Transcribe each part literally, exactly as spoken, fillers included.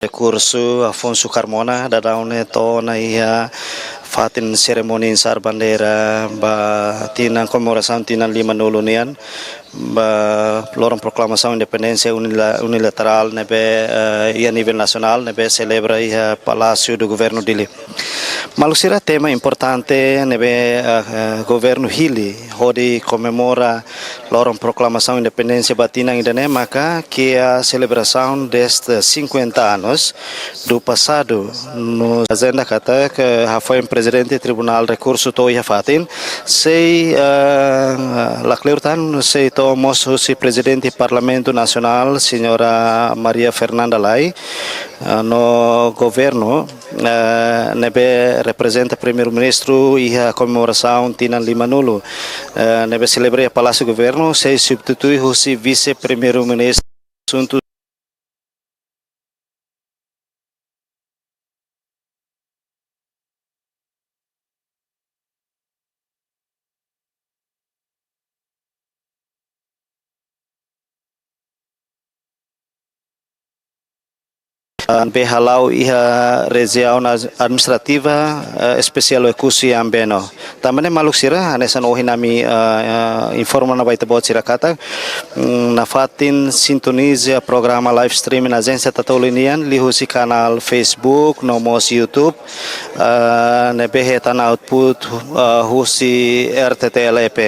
Rekursu Afonso Carmona, daudaun ne'e to'o ona iha fatin serimónia insar bandeira ba tinan komemorasaun tinan limanulu nian ba loron proklamasaun independénsia unila-, unilaterál ne'ebé, eh, iha nivel nasionál ne'ebé selebra iha Palácio do Governo Dili. Maluk sira, tema importante ne'ebé, eh, eh, governu hili hodi komemora loron proklamasaun independénsia ba tinan ida-ne'e maka ke a celebração destes cinquenta anos do passado. No ajenda katak hafoin Prezidente Tribunál Rekursu to'o iha fatin, sei, eh, lakleur tan, sei to'o mós husi Prezidente Parlamentu Nasionál, Señora Maria Fernanda Lay, eh, no governu, eh, ne'ebé reprezenta Primeiru-Ministru iha komemorasaun tinan limanulu, eh, ne'ebé selebra iha Palásiu Governu, sei substitui husi Vise-Primeiru-Ministru asuntu ne'ebé hala'o iha Rejiaun Ad-, Administrativa, eh, Espesiál Oekusi Ambeno. Tanba ne'e maluk sira, hanesan ohin ami, eh, eh, informa ona ba ita-boot sira katak, mm, nafatin sintoniza programa live streaming Ajénsia Tatoli nian liuhusi kanál Facebook no mós YouTube, eh, ne'ebé hetan output, eh, husi R T T L E P.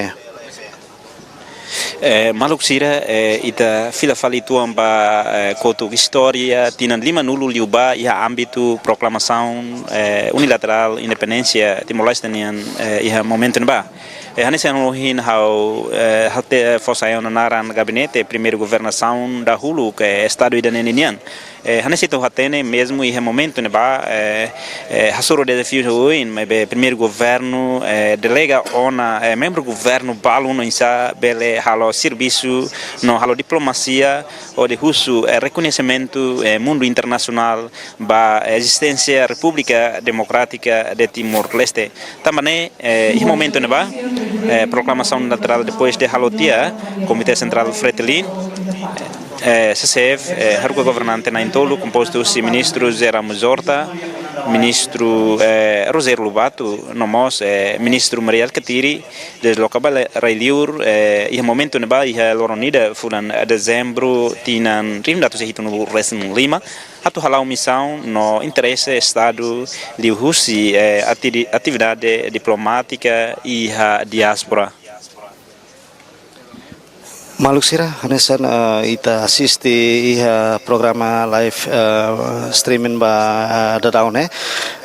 Eh, maluk sira, eh, ita fila fali uitoan ba, eh, kotuk istória tinan limanulu liubá iha ámbitu proklamasaun, eh, unilaterál independénsia Timor-Leste nian, eh, iha momentu ne'ebá. Eh, hanesan ohin ha'u, eh, hate fó sai ona naran gabinete primeiru governasaun dahuluk, eh, Estadu ida-ne'e nian. Eh, hanesan ita hatene mezmu iha momentu ne'ebá, eh, eh, hasoru dezafiu oioin, maibé primeiru governu, eh, delega ona, eh, membru governu balu no oinsá bele halo servisu no halo diplomasia hodi husu, eh, rekoñesimentu, eh, mundu internasionál ba ezisténsia Repúblika Demokrátika de Timor-Leste. Tanba ne'e, eh, iha momentu ne'ebá, eh, proklamasaun unilaterál depois de halo tiha Komité Sentrál Fretilin, eh, C C F, eh, haruka governante na'in-tolu, kompostu husi Ministru José Ramos Horta, Ministru, eh, Rogério Lobato, no mós, eh, Ministru Mari Alkatiri, desloka ba le-, rai-liur, eh, iha momentu ne'ebá, iha loron ida fulan Dezembru, tinan rihun atus hitunulu resin lima, atu hala'o misaun no interese Estadu liuhusi, eh, ati-, atividade diplomátika iha diáspora. Maluk sira, hanesan, eh, ita asiste iha programa live, eh, streaming ba, eh, daudaun ne'e,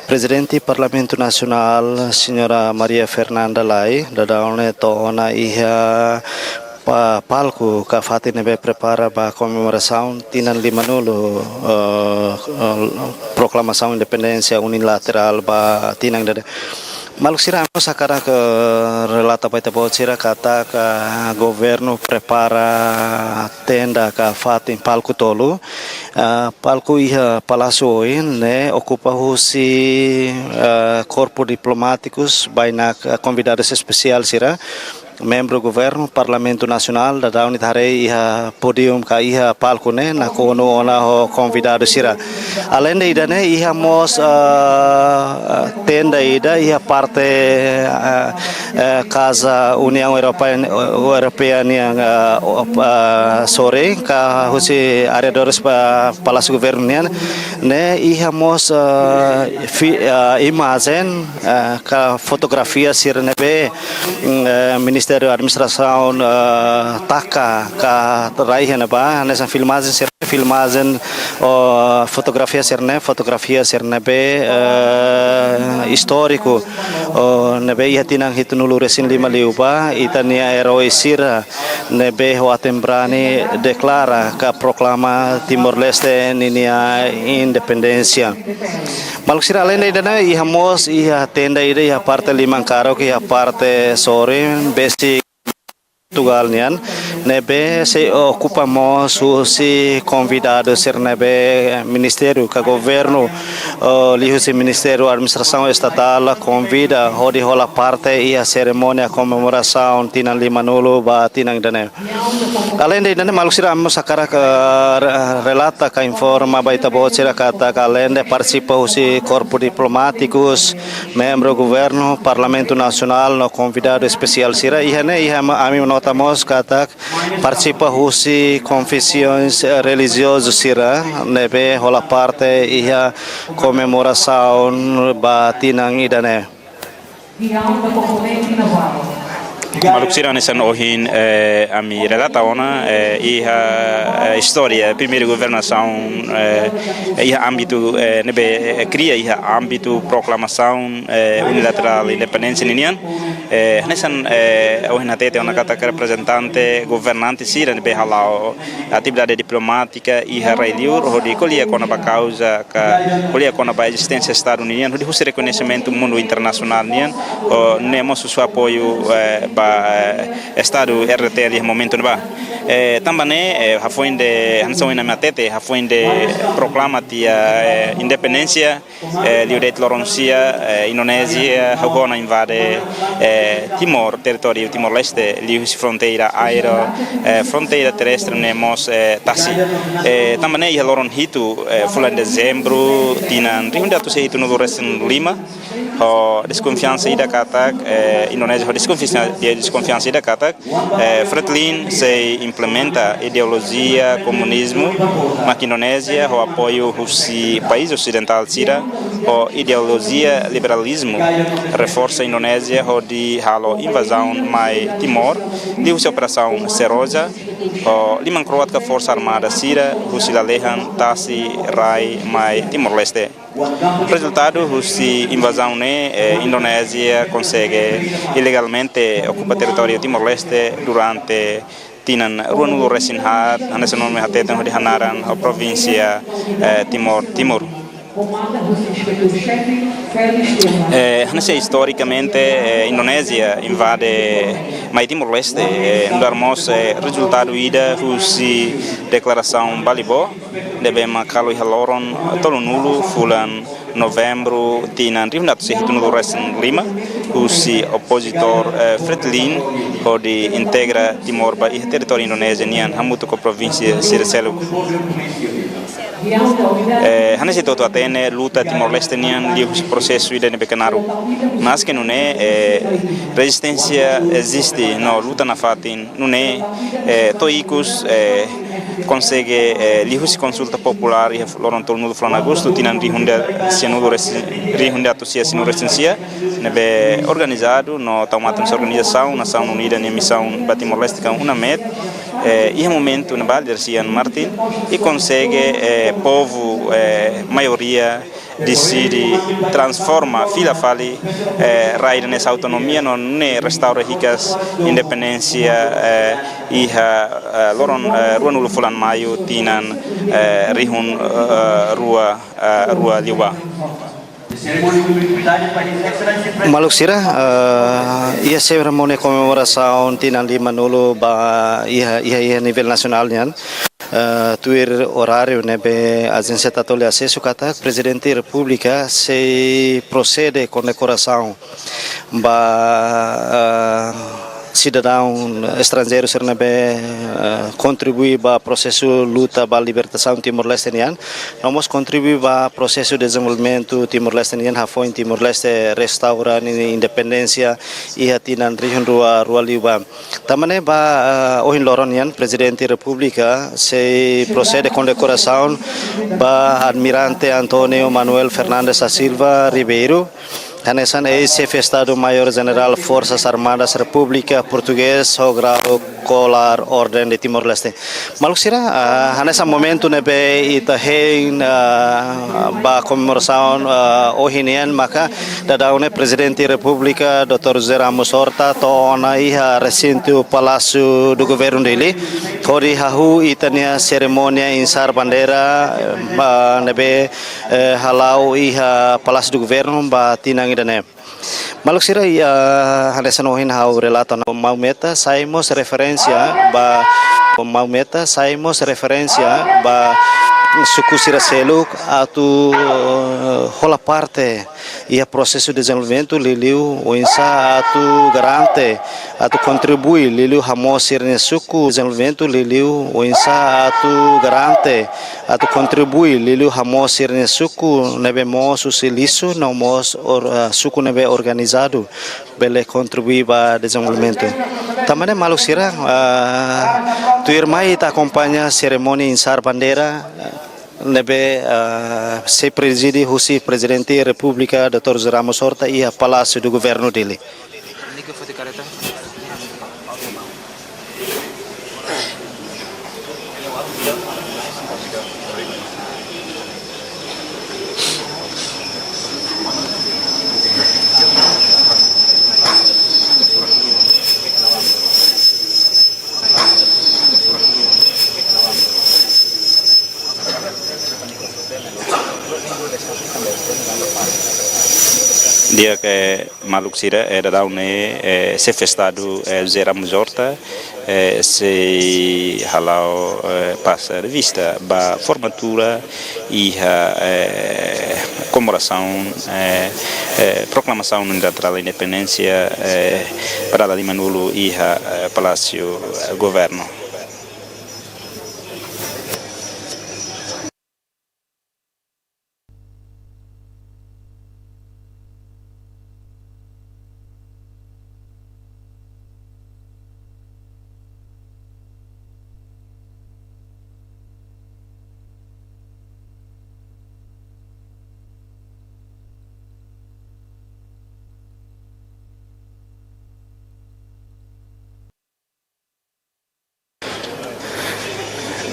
Prezidente Parlamentu Nasionál, Señora Maria Fernanda Lay, daudaun ne'e to'o ona iha pa-, palku ka fatin ne'ebé prepara ba komemorasaun tinan limanulu, eh, eh, proklamasaun independénsia unilaterál ba tinan ida-ne'e. Maluk sira, ami hakarak relata ba ita-boot sira katak governu prepara tenda ka fatin palku tolu. Ah, palku iha Palásiu oin ne'e okupa husi, ah, korpu diplomátikus, bainaka, ah, konvidadus espesiál sira, membru governu, Parlamentu Nasionál, daudaun ita haree iha pódium ka iha palku ne'e, nakonu ona ho konvidadu sira. Aleinde ida-ne'e, iha mós, ah, tenda ida, iha parte, ah, eh, Kaza Uniaun Europeia, Europeia nian, ah, op-, ah, sorin, ka husi arredores ba Palásiu Governu nian, ne'e iha mós, ah, fi-, ah, imajen, ah, ka fotografia sira ne'ebé, mm, eh, Ministériu Administrasaun, eh, taka ka rai iha ne'ebá, hanesan filmajen sira, filmajen, ou fotografia sira-ne'e, fotografia sira ne'ebé, eh, istóriku, ou ne'ebé iha tinan hitunulu resin lima liubá, ita-nia erói sira ne'ebé ho aten brani deklara ka proklama Timor-Leste ninia independénsia. Maluk sira, aleinde ida-ne'e, iha mós, iha tenda ida, iha parte liman karuk, iha parte sorin, besik Portugal nian, ne'ebé sei okupa mós husi konvidadu sira ne'ebé ministériu ka governu, eh, liuhusi Ministériu Administrasaun Estatál konvida hodi hola parte iha serimónia komemorasaun tinan limanulu ba tinan ida-ne'e. Aleinde ida-ne'e, maluk sira, ami mós hakarak, eh, re-, relata ka informa ba ita-boot sira katak aleinde partisipa husi korpu diplomátikus, membru governu, Parlamentu Nasionál no konvidadu espesiál sira, iha ne'e, iha ma-, ami nota mós katak partisipa husi konfesaun relijiozu sira ne'ebé hola parte iha komemorasaun ba tinan ida-ne'e. Maluk sira, hanesan ohin, eh, ami relata ona, eh, iha, eh, istória, primeiru governasaun, eh, iha ámbitu, eh, ne'ebé, eh, kria iha ámbitu proklamasaun, eh, unilaterál independénsia ninian. Eh, hanesan, eh, ohin hatete ona katak reprezentante governante sira ne'ebé hala'o atividade diplomátika iha rai-liur, hodi ko'alia kona-ba kauza ka ko'alia kona-ba ezisténsia Estadu ninian, hodi husu rekoñesimentu mundu internasionál nian, ho ne'e mós husu apoiu, eh, ba, eh, Estadu R D T L iha momentu ne'ebá. Eh, tanba ne'e, eh, hafoin de, hanesan ohin ami hatete, hafoin de proklama tiha, eh, independénsia, eh, liu de'it loron sia, eh, Indonézia hahú ona invade, eh, Timor, territóriu Timor-Leste, liuhusi fronteira aéreu, eh, fronteira terrestre no mós, eh, tasi. Eh, tanba ne'e iha loron hitu, eh, fulan dezembru, tinan rihun atus sia hitunulu resin lima, ho deskonfiansa ida katak, eh, Indonézia ho deskonfiansa, deskonfiansa ida katak, eh, Fretilin sei implementa ideolojia komunizmu mak Indonézia ho apoiu husi país osidentál sira, ho ideolojia liberalizmu reforsa Indonézia hodi halo invazaun mai Timor, liuhusi operasaun Seroja, ho liman kroat ka forsa armada sira husi lalehan tasi rai mai Timor-Leste. Rezultadu husi invazaun ne'e, eh, Indonézia konsege ilegalmente okupa territóriu Timor-Leste durante tinan ruanulu resin haat, hanesan ohin ami hateten hodi hanaran ho provínsia, eh, Timor Timur. Eh, hanesan istorikamente, eh, Indonézia invade mai Timor-Leste, eh, nu'udar mós, eh, rezultadu ida husi deklarasaun Balibo, ne'ebé mak halo iha loron tolunulu fulan Novembru tinan rihun atus sia hitunulu resin lima, husi opozitór, eh, Fretilin, hodi integra Timor ba iha territóriu Indonézia nian hamutuk ho provínsia sira seluk. Eh, hanesan ita hotu hatene, luta Timor-Leste nian liuhusi prosesu ida ne'ebé knaruk. Maske nune'e, eh, rezisténsia eziste no luta nafatin, nune'e, eh, to'o ikus, eh, konsege, eh, liuhusi konsulta populár iha loron tolunulu fulan Agostu tinan rihun atus sia sianulu resin, rihun atus sia sianulu resin sia, ne'ebé organizadu no tau matan husi organizasaun Nasaun Unida nia misaun ba Timor-Leste ka UNAMET, eh, iha momentu ne'ebá líder sira martíriu, i konsege, eh, povu, eh, maioria deside transforma, fila fali, eh, rai ida-ne'e sai autonomia no nune'e restaura hikas independénsia, eh, iha, eh, loron, eh, ruanulu fulan Maiu tinan, eh, rihun, eh, rua, eh, rua liubá. Maluk sira, eh, iha serimónia komemorasaun tinan limanulu ba iha, iha, iha nivel nasionál nian, eh, tuir oráriu ne'ebé ajénsia Tatoli asesu katak Prezidente Repúblika sei prosede kondekorasaun ba, eh, sidadaun estranjeiru sira ne'ebé, eh, kontribui ba prosesu luta ba libertasaun Timor-Leste nian, no mós kontribui ba prosesu dezenvolvimentu Timor-Leste nian, hafoin Timor-Leste restaura ninia independénsia iha tinan rihun rua rua liubá. Tanba ne'e ba, eh, ohin loron nian, Prezidente Repúblika sei prosede kondekorasaun ba Almirante António Manuel Fernandes da Silva Ribeiro, hanesan eis-Xefe Estadu Maiór Jenerál Forsas Armadas Repúblika Portugeza ho grau Kolar Orden de Timor-Leste. Maluk sira, ah, hanesan momentu ne'ebé ita hein, ah, ba komemorasaun, ah, ohin nian, maka daudaun ne'e Prezidente Repúblika, doutór José Ramos Horta, to'o ona iha resintu Palácio do Governo Dili, hodi hahú ita-nia serimónia izar bandeira, ah, ne'ebé, eh, hala'o iha Palácio do Governo ba tinan ida-ne'e. Maluk sira, ah, hanesan ohin ha'u relata ona, Maumeta sai mós referénsia ba, Maumeta sai mós referénsia ba suku sira seluk atu, eh, hola parte iha prosesu dezenvolvimentu, liuliu oinsá atu garante, atu kontribui, liuliu hamoos sira-nia suku dezenvolvimentu, liuliu oinsá atu garante, atu kontribui, liuliu hamoos sira-nia suku ne'ebé moos husi lixu, no mós or-, ah, suku ne'ebé organizadu bele kontribui ba dezenvolvimentu. Tanba ne'e maluk sira, ah, tuirmai ita akompaña serimónia insar bandeira, ah, ne'ebé, ah, sei prezide husi Prezidente Repúblika, doutór José Ramos Horta, iha Palásiu Governu Dili. Di'ak, maluk sira, eh, daudaun ne'e, eh, Xefe Estadu, eh, José Ramos Horta, eh, sei hala'o, eh, pasa revista ba formatura iha, eh, komemorasaun, eh, eh, proklamasaun Unidade Nasionál Independénsia, eh, ba dala limanulu iha, eh, Palásiu, eh, Governu.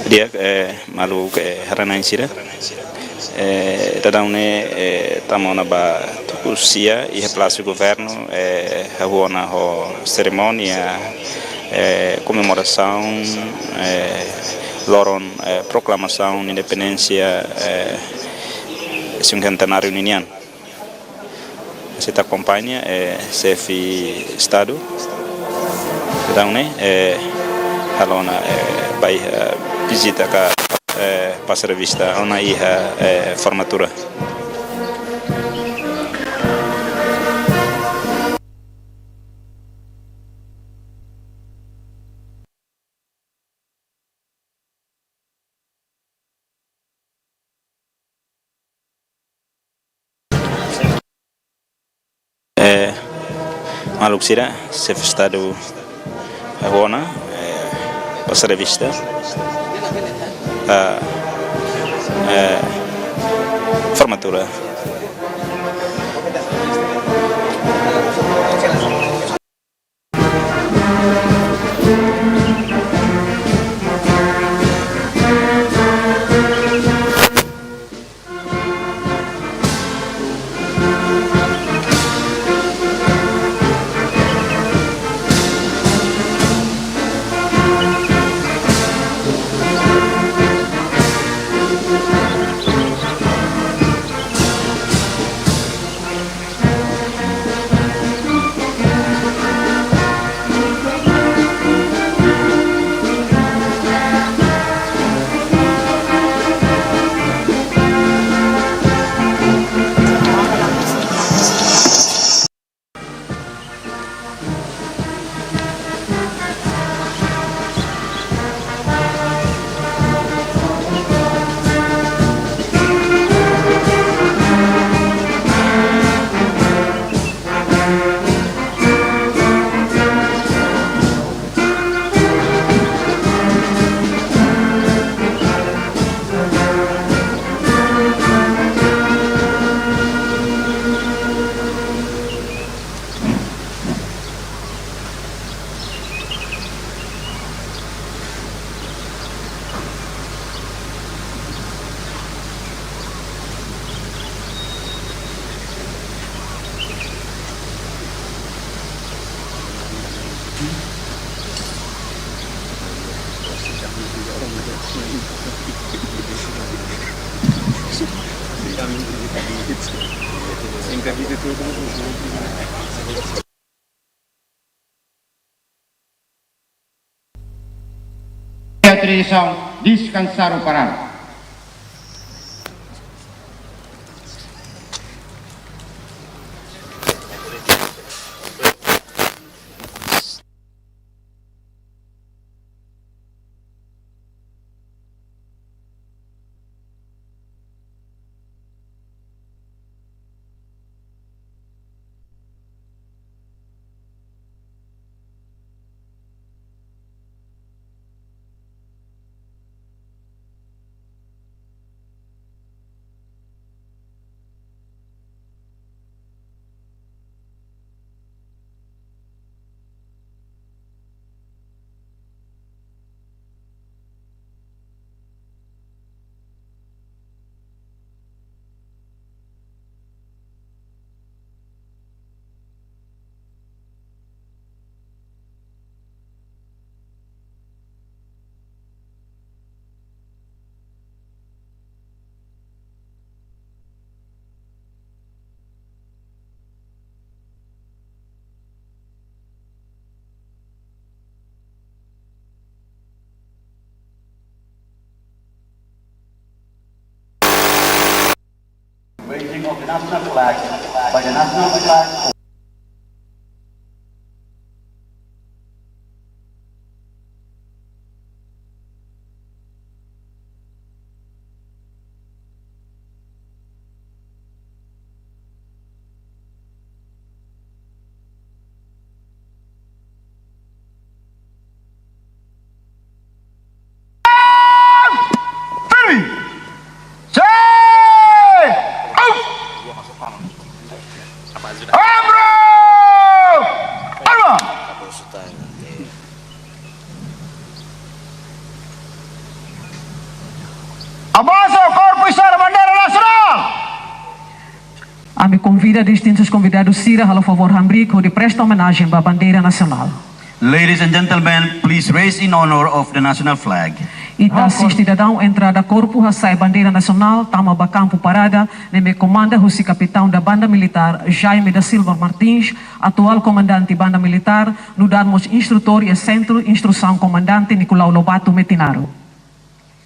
Di'ak, eh, maluk, eh, haree-na'in sira. Eh, daudaun ne'e, eh, tama ona ba tuku sia iha Palásiu Governu, eh, hahú ona ho serimónia, eh, komemorasaun, eh, loron, eh, proklamasaun independénsia, eh, sinkuentenáriu ninian. Sei ita akompaña, eh, Xefe Estadu daudaun ne'e, eh, halo ona, eh, ba, eh, vizita ka, eh, pasa revista ona iha, eh, formatura. Eh, maluk sira, Xefe Estadu hahú ona, eh, pasa revista, ah, eh, formatura. A tradição descansar o parado. Raising of the national flag by the national flag. Firme! Sei! Au! Abra! Arma! Avansa, Korpu Isar Bandeira Nasionál! Ami konvida distintus konvidadu sira halo favór hamriik hodi presta omenajen ba bandeira nasionál. Ladies and gentlemen, please raise in honor of the national flag. Ita asiste daudaun entrada korpu hasa'e bandeira nasionál tama ba kampu parada, ne'ebé komanda husi Capitão da Banda Militar Jaime da Silva Martins, atuál komandante Banda Militar, nu'udar mós instrutór iha Sentru Instrusaun Komandante Nicolau Lobato Metinaro.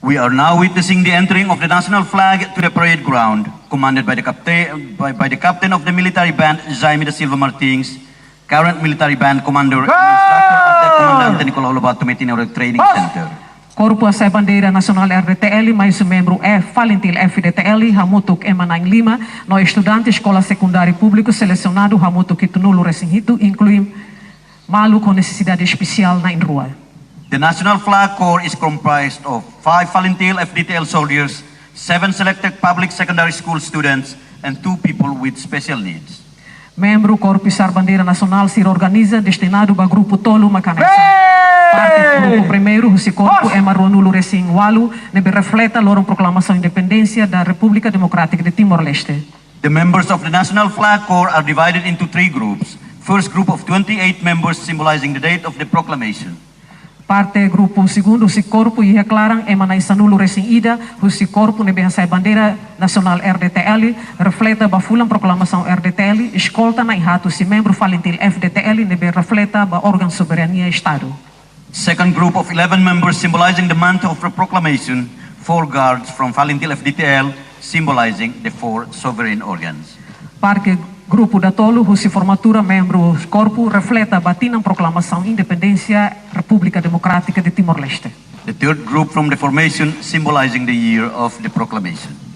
We are now witnessing the entering of the national flag to the parade ground, commanded by the captain, by, by the captain of the military band, Jaime da Silva Martins, current military band commander and instructor at the Komandante Nicolau Lobato Metinaro Training Center. Korpu hasa'e bandeira nasionál R D T L, mai husi membru F, FALINTIL F D T L, hamutuk ema na'in-lima, no estudante Eskola Sekundária Públiku selesionadu hamutuk hitunulu-resin-hitu, inklui maluk ho nesesidade espesiál na'in-rua. The National Flag Corps is comprised of five FALINTIL F D T L soldiers, seven selected public secondary school students, and two people with special needs. Membru Korpu Isar Bandeira Nasionál sira organiza destinadu ba grupu tolu mak hanesan. Parte grupu primeiru husi korpu ema ruanulu-resin-ualu ne'ebé refleta loron proklamasaun independénsia da República Democrática de Timor-Leste. The members of the National Flag Corps are divided into three groups. First group of twenty-eight members, symbolizing the date of the proclamation. Parte grupu segundu husi korpu iha klaran ema na'in-sanulu-resin-ida husi korpu ne'ebé hasa'e bandeira nasionál R D T L, refleta ba fulan proklamasaun R D T L, eskolta na'in-haat husi membru FALINTIL F D T L ne'ebé refleta ba órgaun soberania Estadu. Second group of eleven members symbolizing the month of the proclamation, four guards from FALINTIL F D T L symbolizing the four sovereign organs. Parte grupu datolu husi formatura membru korpu refleta ba tinan proklamasaun independénsia República Democrática de Timor-Leste. The third group from the formation symbolizing the year of the proclamation.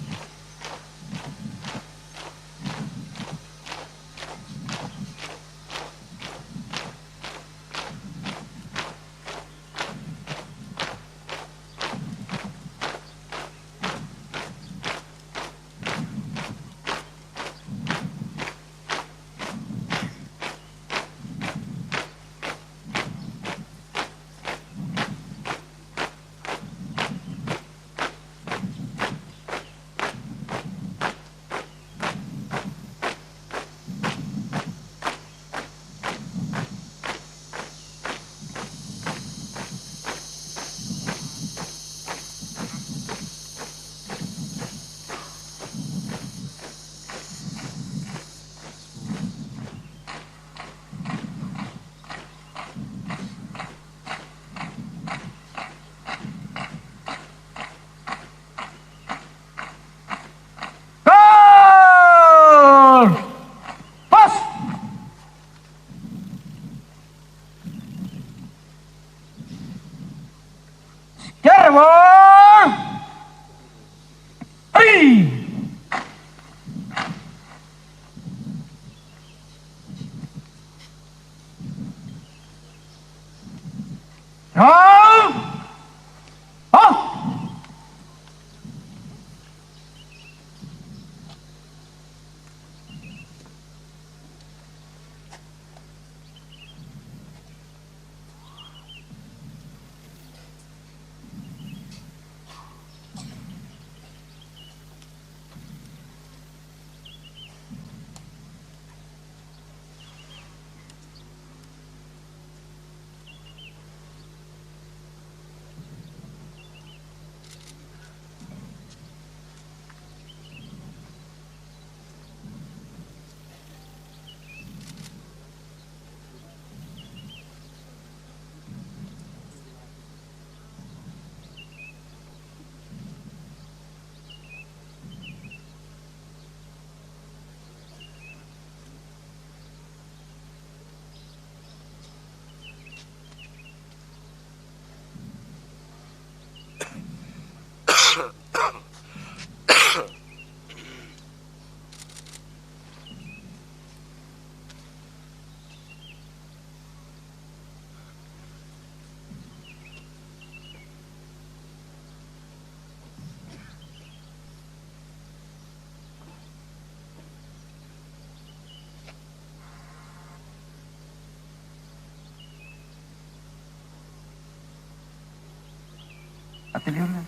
Ateliê, né?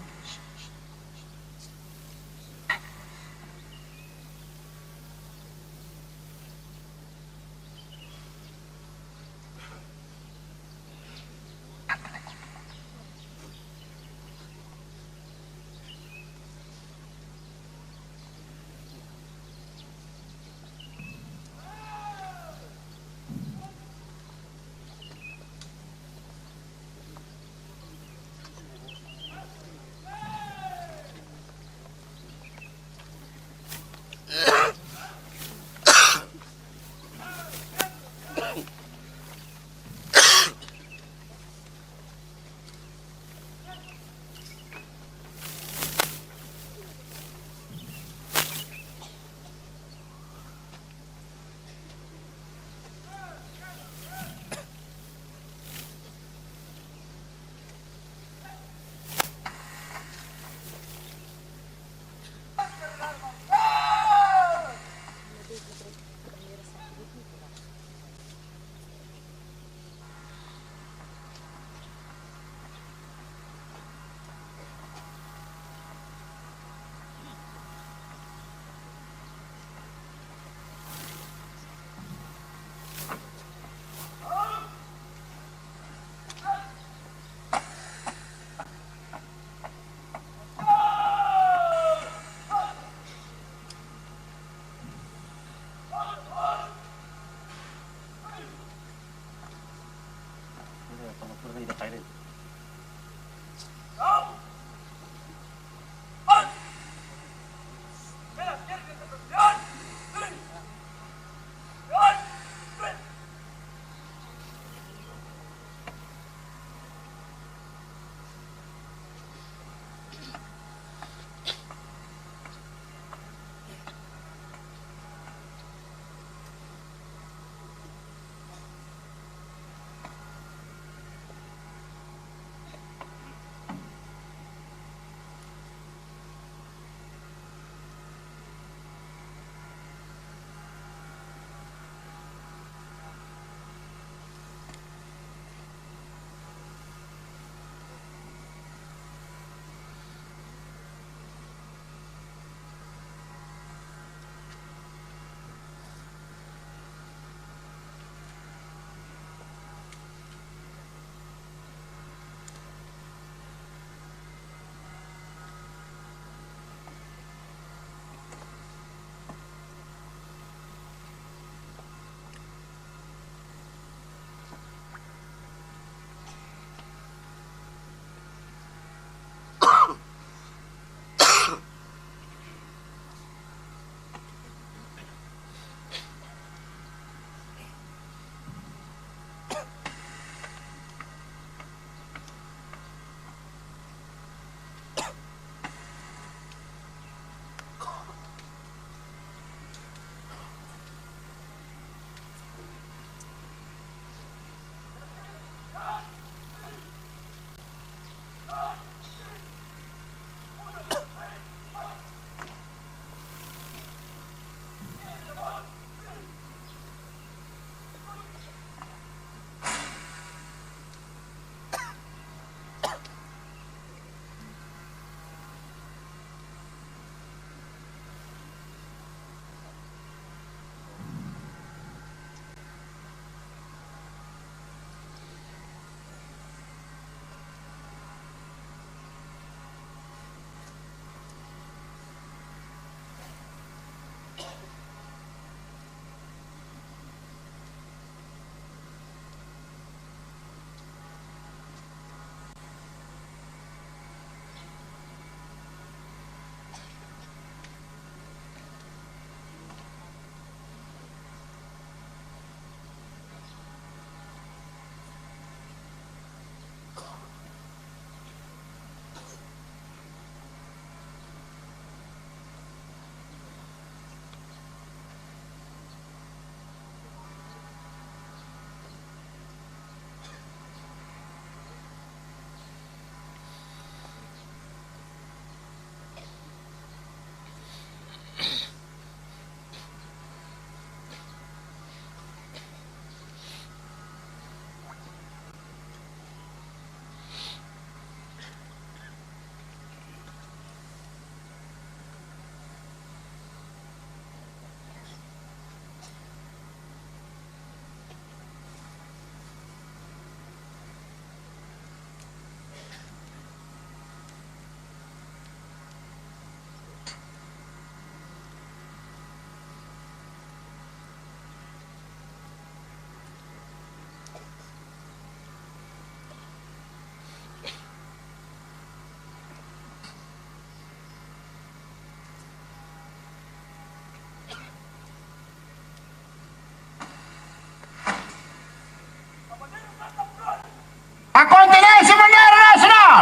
A kontinjénsia bandeira nasionál.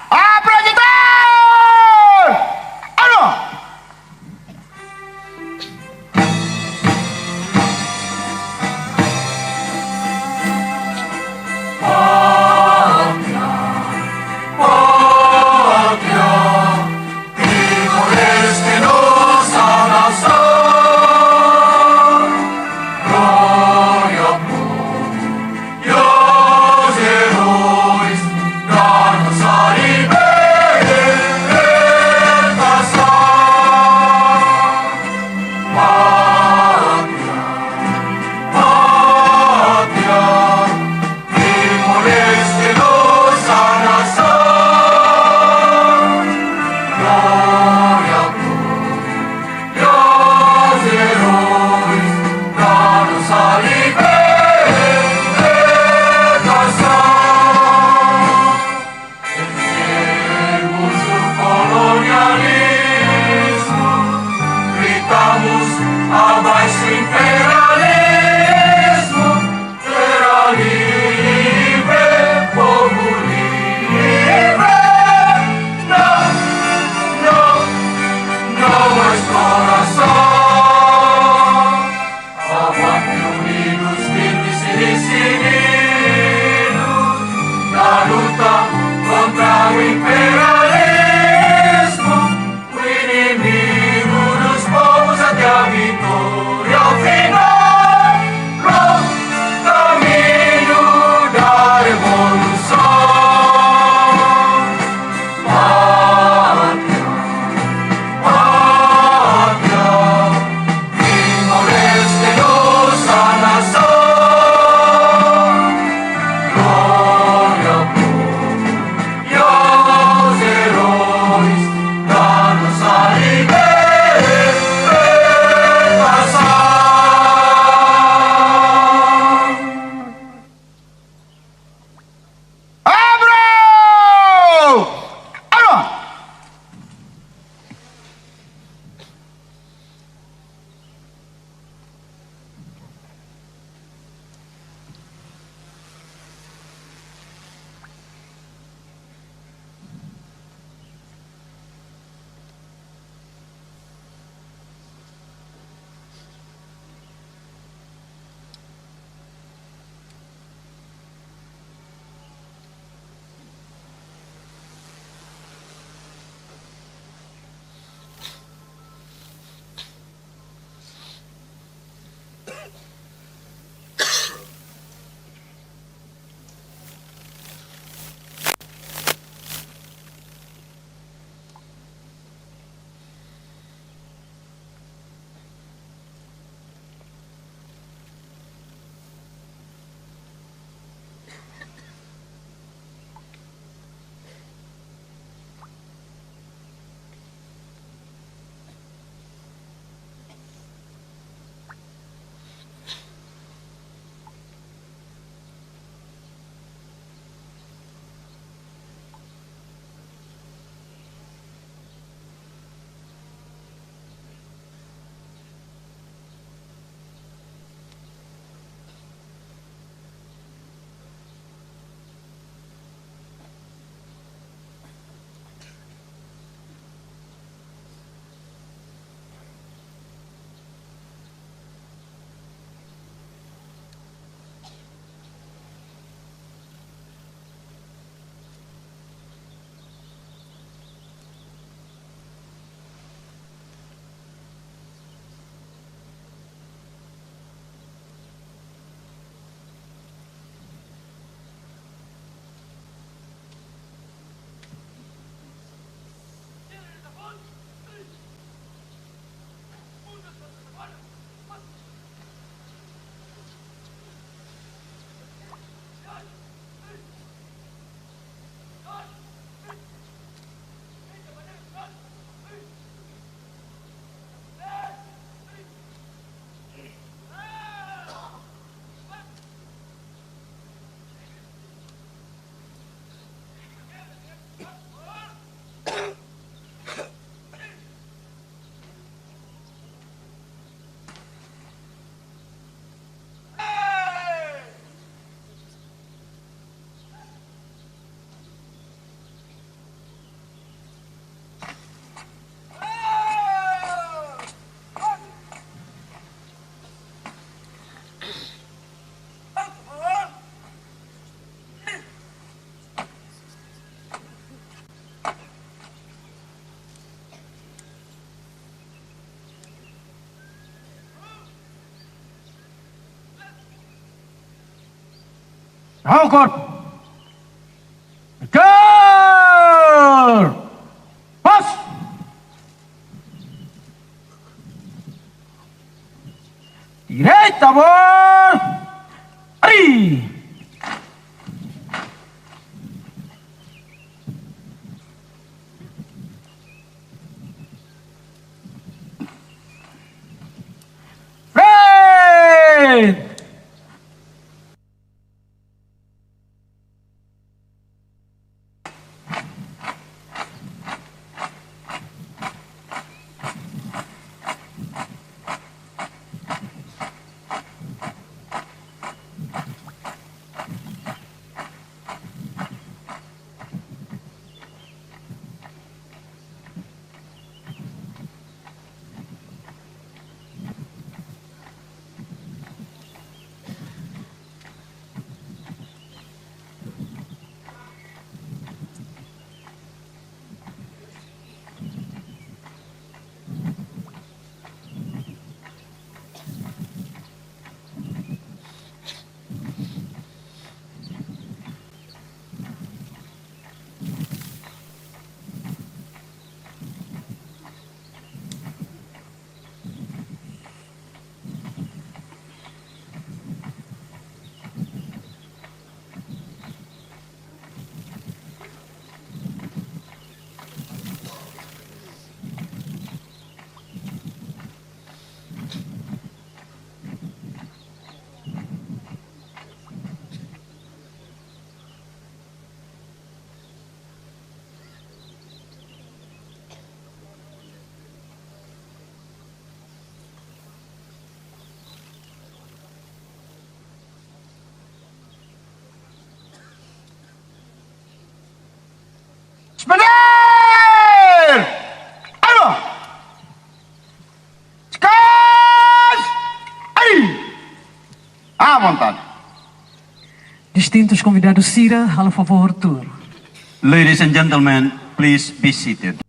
Aplaude. Alô. Rokok. Kejar. Pas. Direita, bol. Ari. Frente. Suspender! Arma! Descanso! Aí! À vontade. Distintus konvidadus sira, halo favór tuur. Ladies and gentlemen, please be seated.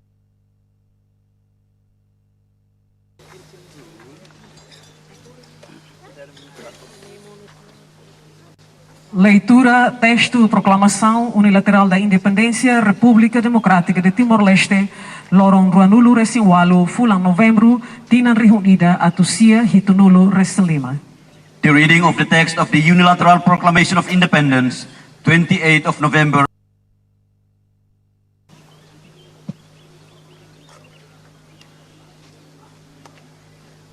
Leitura testu Proklamasaun Unilaterál da Independénsia Repúblika Demokrátika de Timor-Leste, loron ruanulu-resin-ualu, fulan Novembru, tinan rihun ida atus sia hitunulu-resin-lima. The reading of the text of the Unilateral Proclamation of Independence, twenty-eighth of November.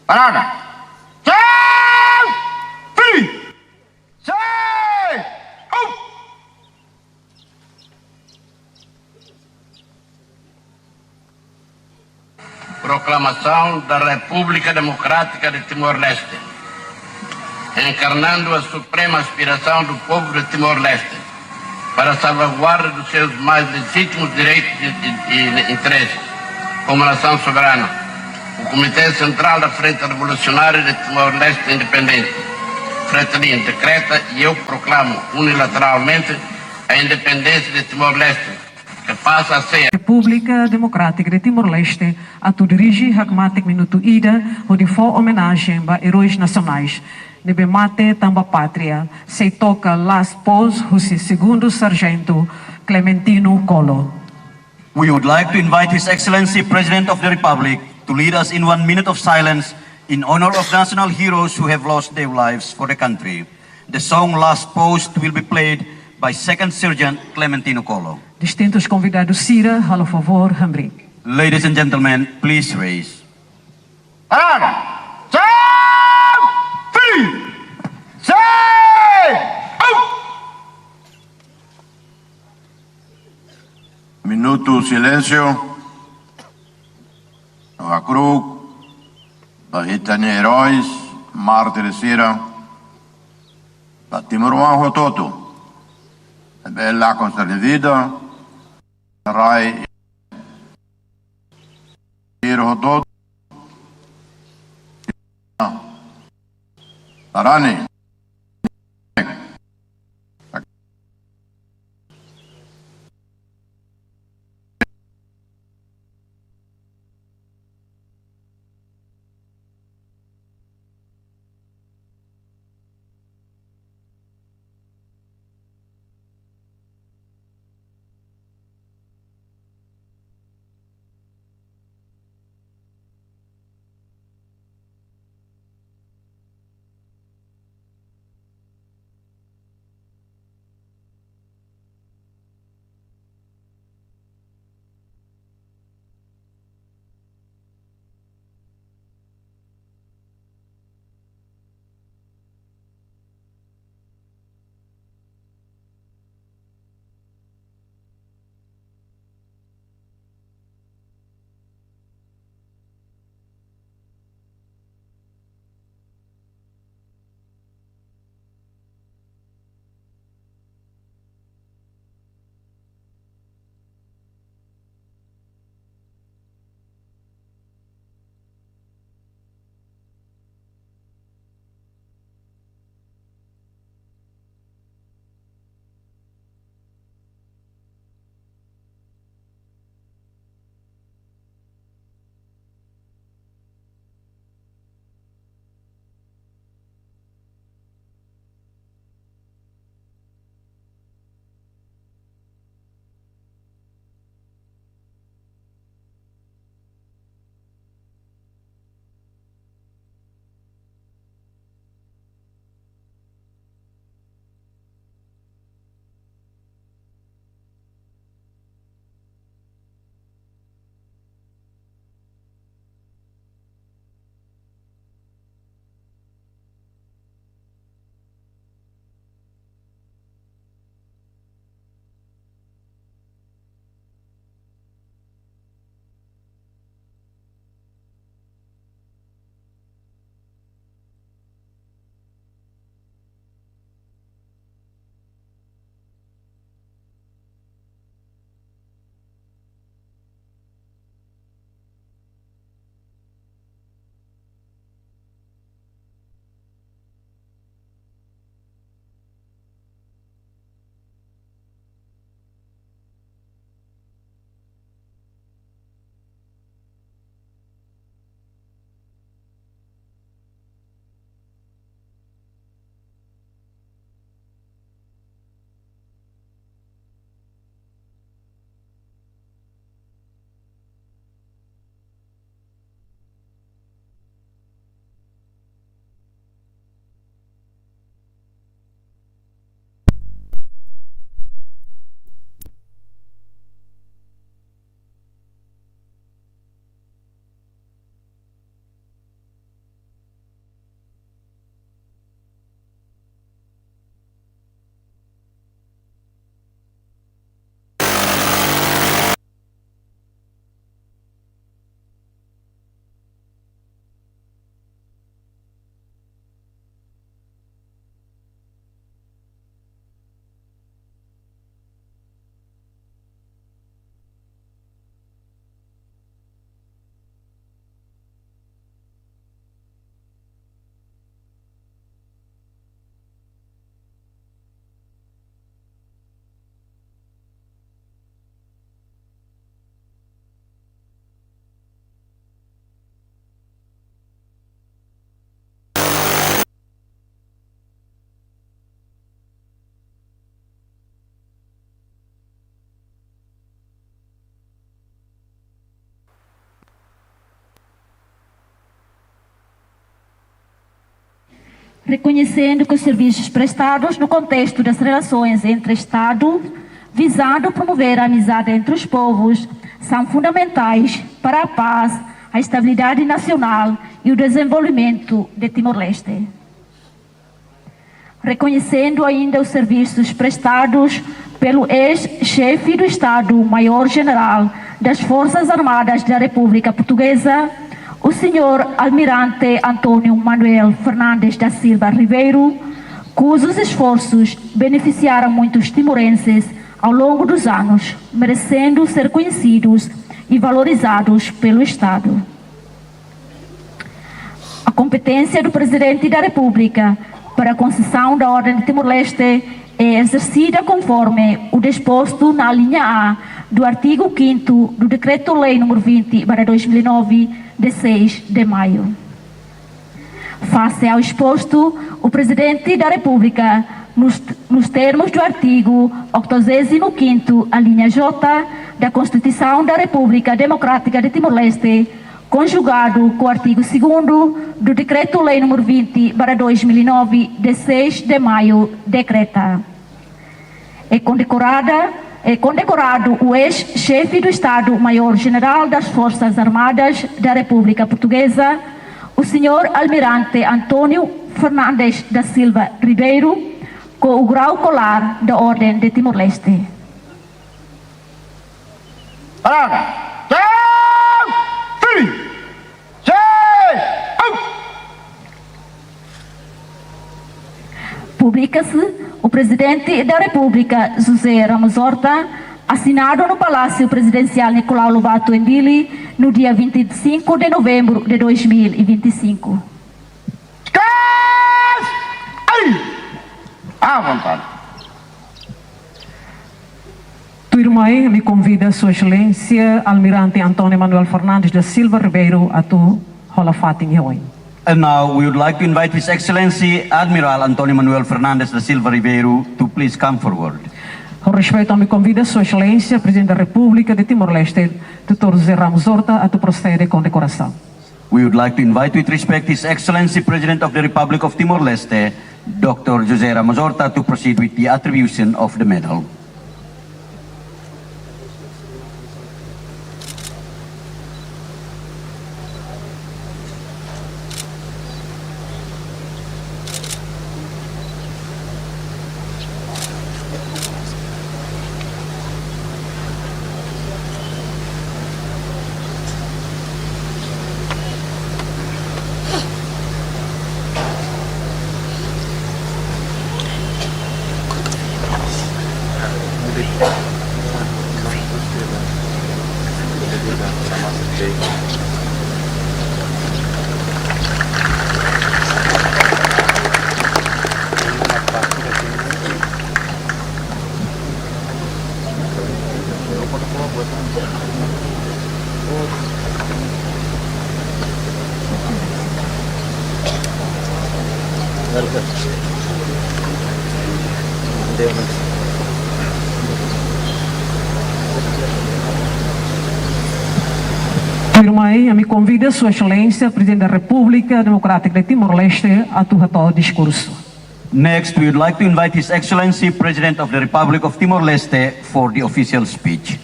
Parada. Chau! Fili! Sei! Au! Proclamação da República Democrática de Timor-Leste, encarnando a suprema aspiração do povo de Timor-Leste para a salvaguarda dos seus mais legítimos direitos e, e, e interesses como nação soberana. O Comité Central da Frente Revolucionária de Timor-Leste Independente, Fretilin, decreta e eu proclamo unilateralmente a independência de Timor-Leste, que passa a ser Repúblika Demokrátika de Timor-Leste atu dirije hakmatek minutu ida hodi fó omenajen ba eróis nasionais ne'ebé mate tanba pátria, sei toka Last Post husi Segundu Sarjentu Clementino Colo. We would like to invite His Excellency President of the Republic to lead us in one minute of silence in honor of national heroes who have lost their lives for the country. The song Last Post will be played by Second Sergeant Clementino Colo. Distintus konvidadus sira, halo favór hamriik. Ladies and gentlemen, please raise. Parada! Chau! Fili! Sei! Au! Minutu silénsiu. Hakru'uk ba ita-nia eróis, mártir sira, ba timoroan hotu-hotu ne'ebé lakon sira-nia vida, rai, ir hotu-hotu, sarani. Reconhecendo que os serviços prestados no contexto das relações entre Estado, visando promover a amizade entre os povos, são fundamentais para a paz, a estabilidade nacional e o desenvolvimento de Timor-Leste. Reconhecendo ainda os serviços prestados pelo ex-chefe do Estado-Maior-General das Forças Armadas da República Portuguesa, o senhor Almirante António Manuel Fernandes da Silva Ribeiro, cujos esforços beneficiaram muitos timorenses ao longo dos anos, merecendo ser conhecidos e valorizados pelo Estado. A competência do Presidente da República para a concessão da Ordem de Timor-Leste é exercida conforme o disposto na alínea A do artigo quinto do Decreto-Lei número vinte barra dois mil e nove, de seis de maio. Face ao exposto, o Presidente da República, nos, nos termos do artigo oitogésimo quinto, alínea J, da Constituição da República Democrática de Timor-Leste, conjugado com o artigo segundo do Decreto-Lei número vinte barra dois mil e nove, de seis de maio, decreta: é condecorada, é condecorado o ex-chefe do Estado-Maior-General das Forças Armadas da República Portuguesa, o senhor Almirante António Fernandes da Silva Ribeiro, com o grau Colar da Ordem de Timor-Leste. Arana. Tau! Fili! Sei! Au! Publica-se o Presidente da República, José Ramos Horta, assinado no Palácio Presidencial Nicolau Lobato, em Dili, no dia vinte e cinco de novembro de dois mil e vinte e cinco. Kais! Ai! À vontade. Tuirmai, ami konvida Sua Exelénsia Almirante António Manuel Fernandes da Silva Ribeiro atu hola fatin iha oin. And now we would like to invite His Excellency Admiral António Manuel Fernandes da Silva Ribeiro to please come forward. Ho respeitu, ami konvida Sua Exelénsia Prezidente da Repúblika de Timor-Leste, doutór José Ramos Horta, atu prosede kondekorasaun. We would like to invite with respect His Excellency President of the Republic of Timor-Leste, doctor José Ramos Horta, to proceed with the attribution of the medal. Tuirmai, ami konvida Sua Exelénsia Prezidente da Repúblika Demokrátika de Timor-Leste atu hato'o diskursu. Next, we would like to invite His Excellency President of the Republic of Timor-Leste for the official speech.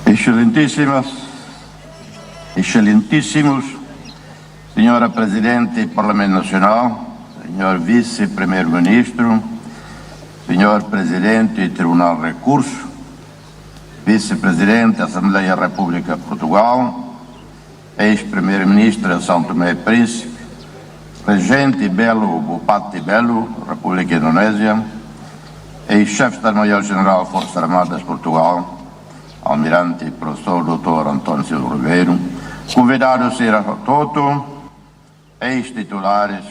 Exelentíssimas, Exelentíssimos, Senhora Presidente do Parlamento Nacional, Senhor Vice-Primeiro-Ministro, Senhor Presidente do Tribunal de Recurso, Vice-Presidente da Assembleia da República de Portugal, eis-Primeiro-Ministro de São Tomé e Príncipe, Regente Belo Bupati Belo, República Indonésia, eis-Chefe Estado-Maior-General Forças Armadas de Portugal, Almirante Professor doutór António Silva Ribeiro, convidados sira hotu-hotu, eis-titulares,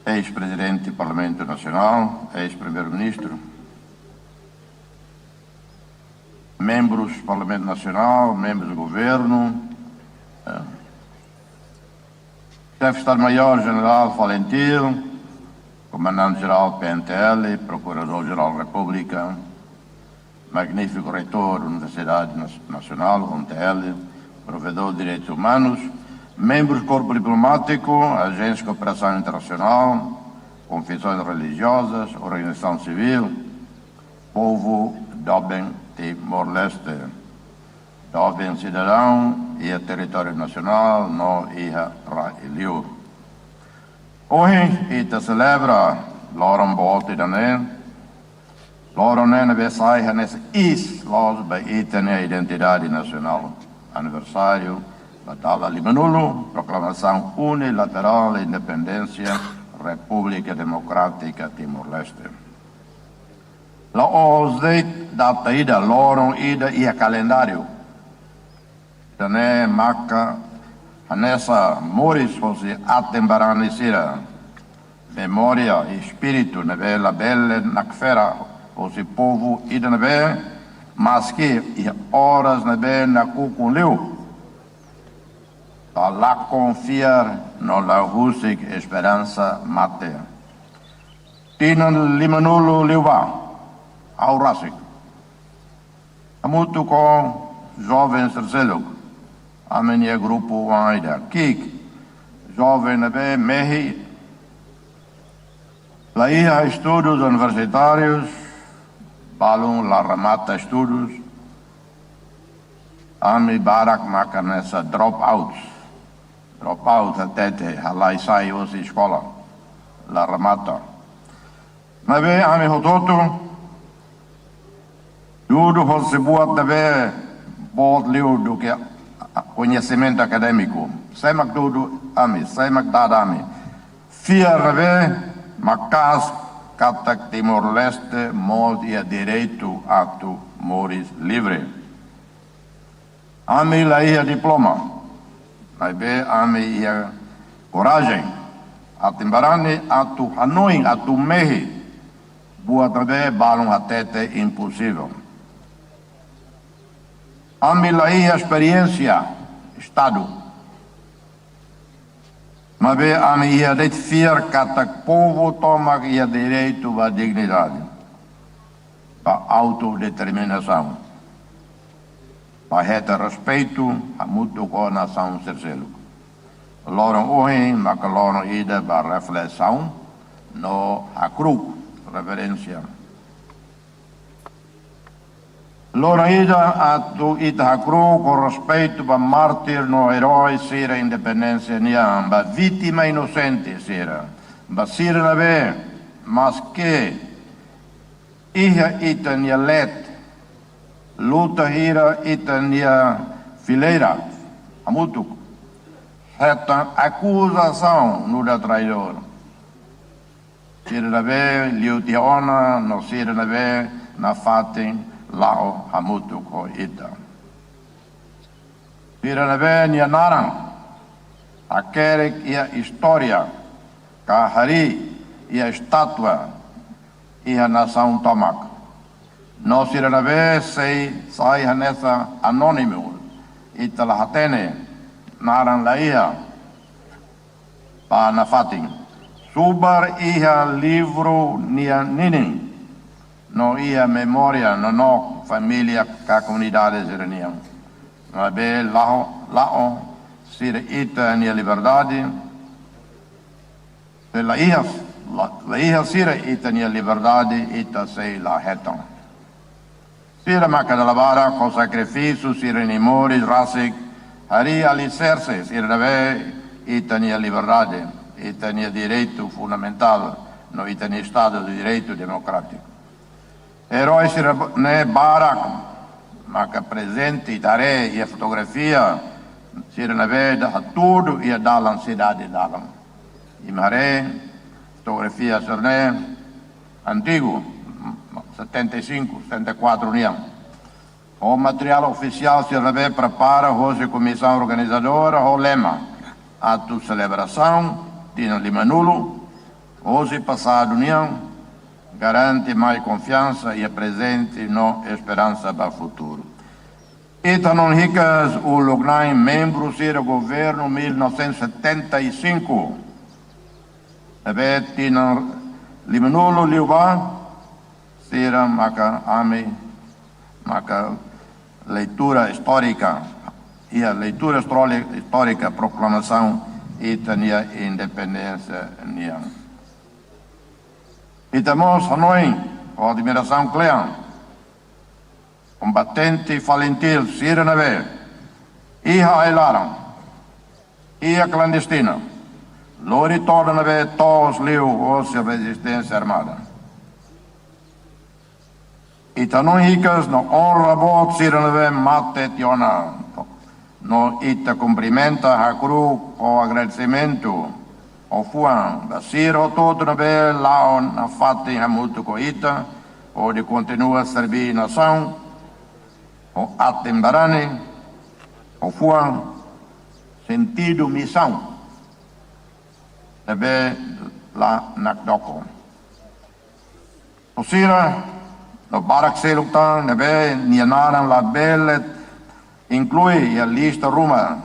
eis-Presidente do Parlamento Nacional, eis-Primeiro-Ministro, membros do Parlamento Nacional, membros do Governo, eh, Chefe Estado-Maior-General FALINTIL, Comandante-Geral P N T L, Procurador-Geral da República, magnífiku reitór Universidade Nas-, Nasionál, U N T L, provedór de direitus umanus, membrus korpu diplomátiku, ajénsias de kooperasaun internasionál, konfesoens relijiozas, organizasaun sivíl, povu doben Timor-Leste, doben sidadaun iha territóriu nasionál no iha rai liur. Ohin ita selebra loron boot ida-ne'e, loron ne'ebé sai hanesan iis loos ba ita-nia identidade nasionál. Aniversáriu ba dala limanulu, proklamasaun unilaterál independénsia Repúblika Demokrátika Timor-Leste. La'ós de'it data ida, loron ida iha kalendáriu. Ida-ne'e maka hanesan moris hosi aten-barani sira, memória i espíritu ne'ebé labele nakfera hosi povu ida ne'ebé, maski iha oras ne'ebé nakukun liu, lakon fiar no la husik esperansa mate. Tinan limanulu liubá, ha'u rasik, hamutuk ho joven sira seluk, ami-nia grupu oan ida, ki'ik, joven ne'ebé mehi, la iha estudus universitárius, balun la remata estudus, ami barak maka hanesan dropouts. Dropout hatete halai sai hosi eskola, la remata. Maibé ami hotu-hotu dudu hosi buat ne'ebé boot liu duké koñesimentu akadémiku. Sé mak dudu ami, sé mak dada ami fiar ne'ebé maka'as katak Timor-Leste mós iha direitu atu moris livre. Ami la iha diploma, maibé ami iha korajen, aten-barani atu hanoin, atu mehi buat ne'ebé balun hatete imposivel. Ami la iha esperiénsia Estadu, maibé ami iha de'it fiar katak povu tomak iha direitu ba dignidade, ba autodeterminasaun, ba hetan respeitu hamutuk ho nasaun sira seluk. Loron ohin maka loron ida ba reflesaun no hakru'uk, reverénsia. Loron ida atu ita hakru'uk ho respeitu ba mártir no erói sira independénsia nian, ba vítima inosente sira, ba sira ne'ebé maski iha ita-nia leet, luta hira ita-nia fileira hamutuk, hetan akuzasaun nu'udar traidór. Sira ne'ebé liu tiha ona no sira ne'ebé nafatin la'o hamutuk ho ita. Sira ne'ebé nia naran hakerek iha istória ka harii iha estátua iha nasaun tomak. No sira ne'ebé sei sai hanesan anónimu, ita la hatene, naran la iha ba nafatin. Subar iha livru nia ninin, no iha memória nonook família ka komunidade sira-nian. Maibé la'o, la'o sira ita-nia liberdade, se la iha, la, la iha sira ita-nia liberdade, ita sei la hetan. Sira maka dala barak ho sakrifísiu sira-nia moris rasik harii aliserse sira ne'ebé ita-nia liberdade, ita-nia direitu fundamentál, no ita-nia Estadu de Direitu Demokrátiku. Erói sira ne'e barak maka prezente, ita haree iha fotografia sira ne'ebé hatudu iha dalan sidade dalan. Imi haree fotografia sira-ne'e antigu, setenta e cinco, setenta e quatro nian. Ho materiál ofisiál sira ne'ebé prepara hosi komisaun organizadora ho lema: atu selebrasaun tinan limanulu hosi pasadu nian, garante mai konfiansa iha prezente no esperansa ba futuru. Ita hanoin hikas ulukna'in membru sira governu mil novecentos e setenta e cinco, ne'ebé tinan limanulu liubá, sira maka ami Maka leitura istórika, iha leitura istóri-, istórika proklamasaun ita-nia independénsia nian. Ita mós hanoin ho admirasaun kle'an kombatente FALINTIL sira ne'ebé iha ai-laran, iha klandestina, lori todan ne'ebé toos liu hosi rezisténsia armada. Ita hanoin hikas no onra boot sira ne'ebé mate tiha ona. No ita kumprimenta, hakru'uk ho agradesimentu ho fuan ba sira hotu-hotu ne'ebé la'o nafatin hamutuk ho ita, hodi kontinua serví nasaun ho aten barani, ho fuan, sentidu misaun ne'ebé la nakdoko. Ho sira no barak seluk tan ne'ebé nia naran labele inklui iha lista ruma,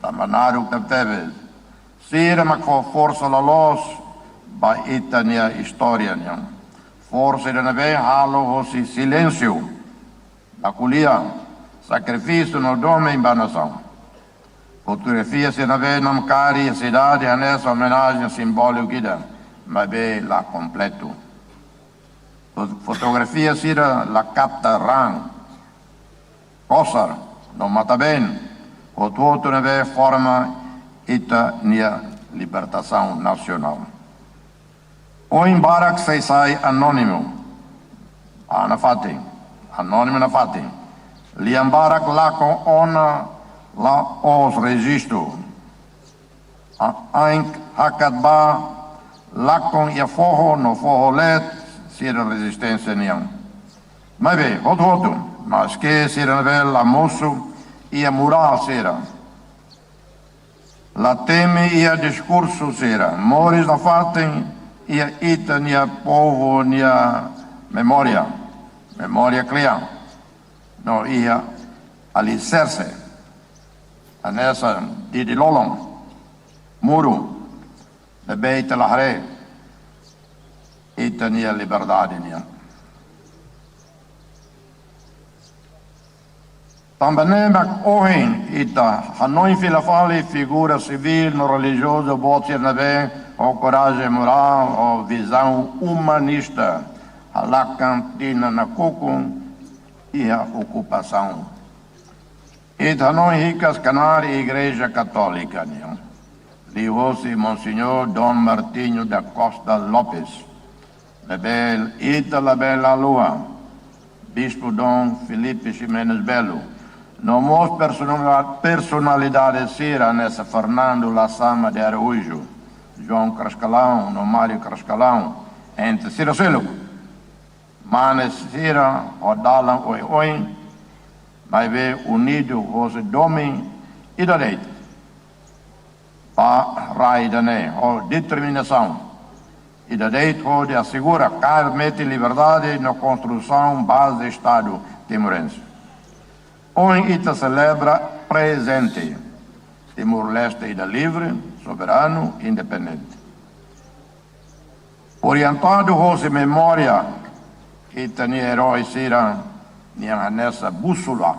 tanba naruk tebetebes. Sira mak fó forsa loloos ba ita-nia istória nian. Forsa ida ne'ebé halo hosi silénsiu, la ko'alia, sakrifísiu no domin ba nasaun. Fotografia sira ne'ebé namkari sidade hanesan omenajen simbóliku ida, maibé la kompletu. Fo-, fotografia sira la kapta raan, kosar no matan-been, hotu-hotu ne'ebé forma ita-nia libertasaun nasionál. Oin barak sei sai anónimu, ah, nafatin, anónimu nafatin. Lian barak lakon ona la'ós rejistu. A-, ain hakat ba lakon iha foho no foho leet sira rezisténsia nian. Maibé, hotu-hotu, maski sira ne'ebé la mosu iha murál sira, la temi iha diskursu sira, moris nafatin iha ita-nia povu nia memória, memória kle'an, no iha aliserse, hanesan didi-lolon, muru, ne'ebé ita la haree ita-nia liberdade nian. Tanba ne'e mak ohin ita hanoin fila fali figura sivíl no relijiozu boot sira ne'ebé ho korajen morál, ho vizaun umanista, halakan tinan nakukun iha okupasaun. Ita hanoin hikas knaar Igreja Katólika nian, liuhosi Monseñór Dom Martinho da Costa Lopes, ne'ebé ita labele haluha, Bispu Dom Filipe Ximenes Belo, no mós personali-, personalidade sira hanesan Fernando Lassama de Araújo, João Cascalão no Mário Cascalão, entre sira seluk. Mane sira ho dalan oioin, maibé unidu hosi domin ida de'it ba rai ida-ne'e, ho determinasaun ida de'it hodi asegura kaer metin liberdade no konstrusaun baze Estadu timorense. Ohin ita selebra prezente, Timor-Leste ida livre, soberanu, independente. Orientadu hosi memória ita-nia erói sira-nian hanesan búsula,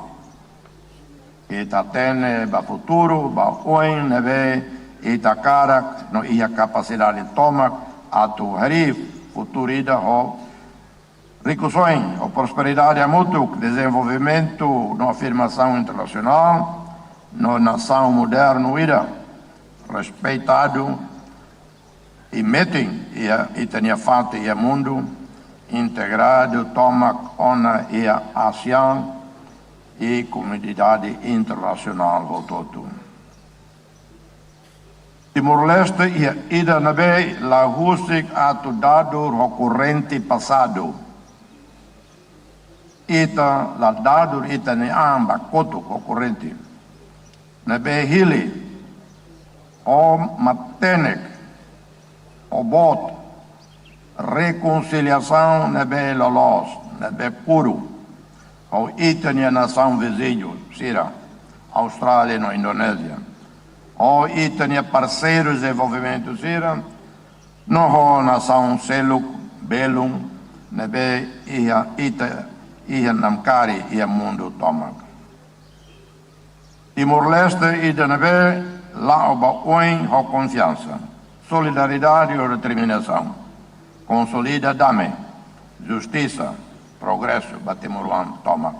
ita hatene ba futuru, ba oin ne'ebé ita hakarak no iha kapasidade tomak atu harii futuru ida ho rikusoin, ho prosperidade hamutuk, dezenvolvimentu no afirmasaun internasionál, no nasaun modernu ida, respeitadu i metin iha ita-nia fatin iha mundu, integradu tomak ona iha ASEAN i komunidade internasionál hotu-hotu. Timor-Leste iha ida ne'ebé la husik atu dadur ho korrente pasadu. Ita la dadur ita-nia an ba kotuk ho korrente. Ne'ebé hili ho matenek, ho boot, rekonsiliasaun ne'ebé loloos, ne'ebé kuru, ho ita-nia nasaun viziñu sira, Austrália no Indonézia, ho ita-nia parseiru dezenvolvimentu sira, no ho nasaun seluk belun ne'ebé iha ita, iha namkari iha mundu tomak. Timor-Leste ida ne'ebé la'o ba oin ho konfiansa, solidariedade ho determinasaun konsolida dame, justisa, progresu ba timoroan tomak.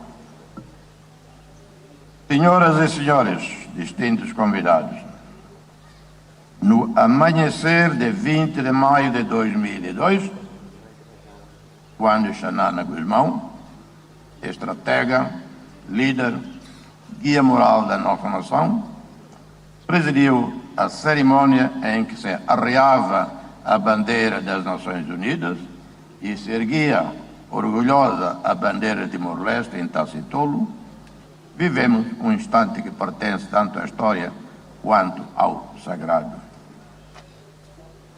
Senhoras e senhores, distintos convidados, no amanhecer de vinte de maio de dois mil e dois, quando Xanana Gusmão, estratega, líder, guia moral da nossa nação, presidiu a cerimónia em que se arriava a bandeira das Nações Unidas e se erguia orgulhosa a bandeira de Timor-Leste em Tasitolu, vivemos um instante que pertence tanto à história quanto ao sagrado.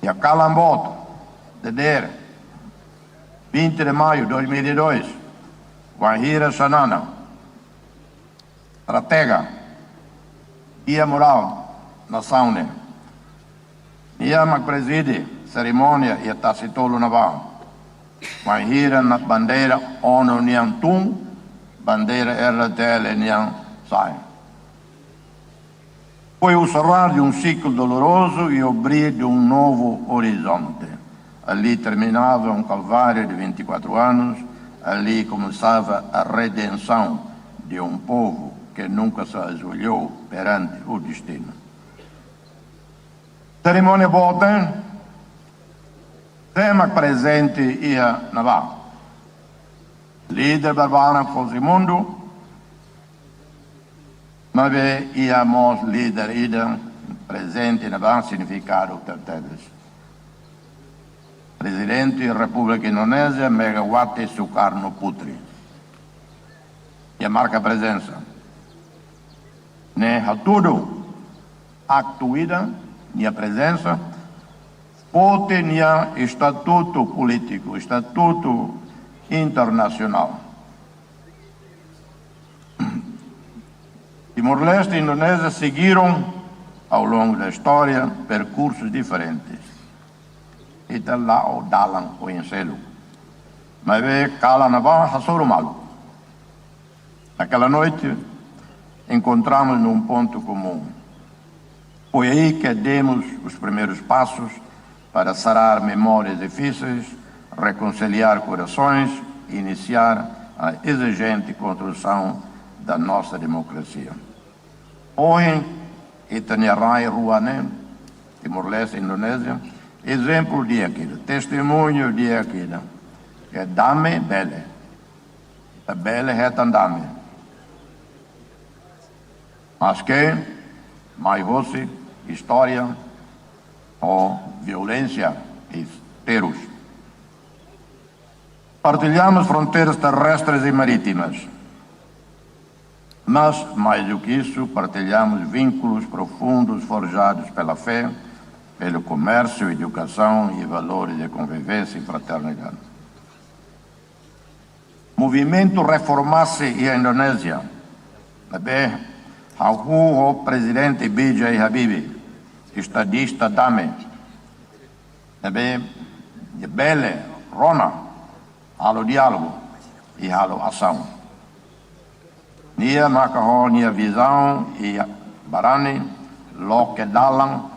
Iha kalan boot, dadeer, vinte de maio de dois mil e dois, wainhira Xanana, estratega, guia moral nasaun ne'e, nia mak prezide serimónia iha Tasitolu ne'ebá, wainhira ne'e bandeira ONU nian tun, bandeira R D T L nian sa'e. Foi o cerrar de um ciclo doloroso e o abrir de um novo horizonte. Ali terminava um calvário de vinte e quatro anos, ali começava a redenção de um povo que nunca se ajoelhou perante o destino. Serimónia boot ne'e, sé mak prezente iha ne'ebá? Líder barak fosi mundu, maibé iha mós líder ida prezente ne'ebá, signifikadu tebetebes. Prezidente Repúblika Indonézia, Megawati Sukarno Putri. Nia marka prezensa. Ne'e hatudu aktu ida, nia prezensa, foti nia estatutu polítiku, estatutu internasionál. Timor-Leste e Indonézia seguiram, ao longo da história, percursos diferentes. Ita la'o dalan oin seluk. Maibé kalan ne'ebá hasoru malu. Naquela noite, encontramos num ponto comum. Foi aí que demos os primeiros passos para sarar memórias difíceis, reconciliar corações e iniciar a exigente construção da nossa democracia. Ohin, ita-nia rai rua ne'e, Timor-Leste, Indonézia, ezemplu di'ak ida, testemuñu di'ak ida, ke dame bele. Ita bele hetan dame. Maske mai hosi istória ho violénsia i terus. Partilhamos fronteiras terrestres e marítimas. Mas, mais do que isso, partilhamos vínculos profundos forjados pela fé, pelo comércio, educação e valores de convivência e fraternidade. Movimentu Reformasi iha Indonézia, ne'ebé hahú ho Prezidente B J Habibie, estadista dame, ne'ebé bele rona, halo diálogu i halo asaun. Nia maka ho nia vizaun i barani loke dalan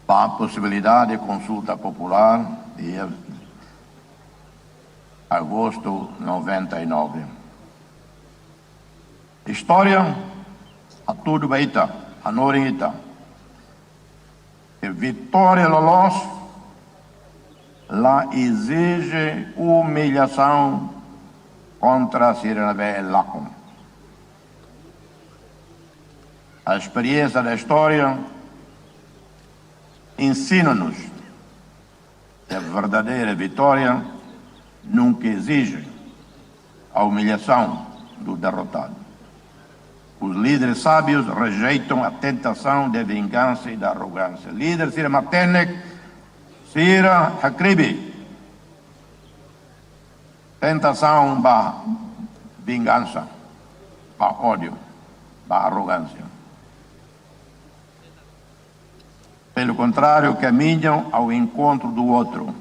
ba posibilidade de konsulta populár iha agostu noventa e nove. Istória hatudu ba ita, hanorin ita, ke vitória loloos la ezije umilhasaun kontra sira ne'ebé lakon. A experiência da história ensina-nos que a verdadeira vitória nunca exige a humilhação do derrotado. Os líderes sábios rejeitam a tentação da vingança e da arrogância. Líder sira matenek, sira hakribi tentasaun ba vingansa, ba ódiu, ba arrogância. Pelo contrário, caminham ao encontro do outro,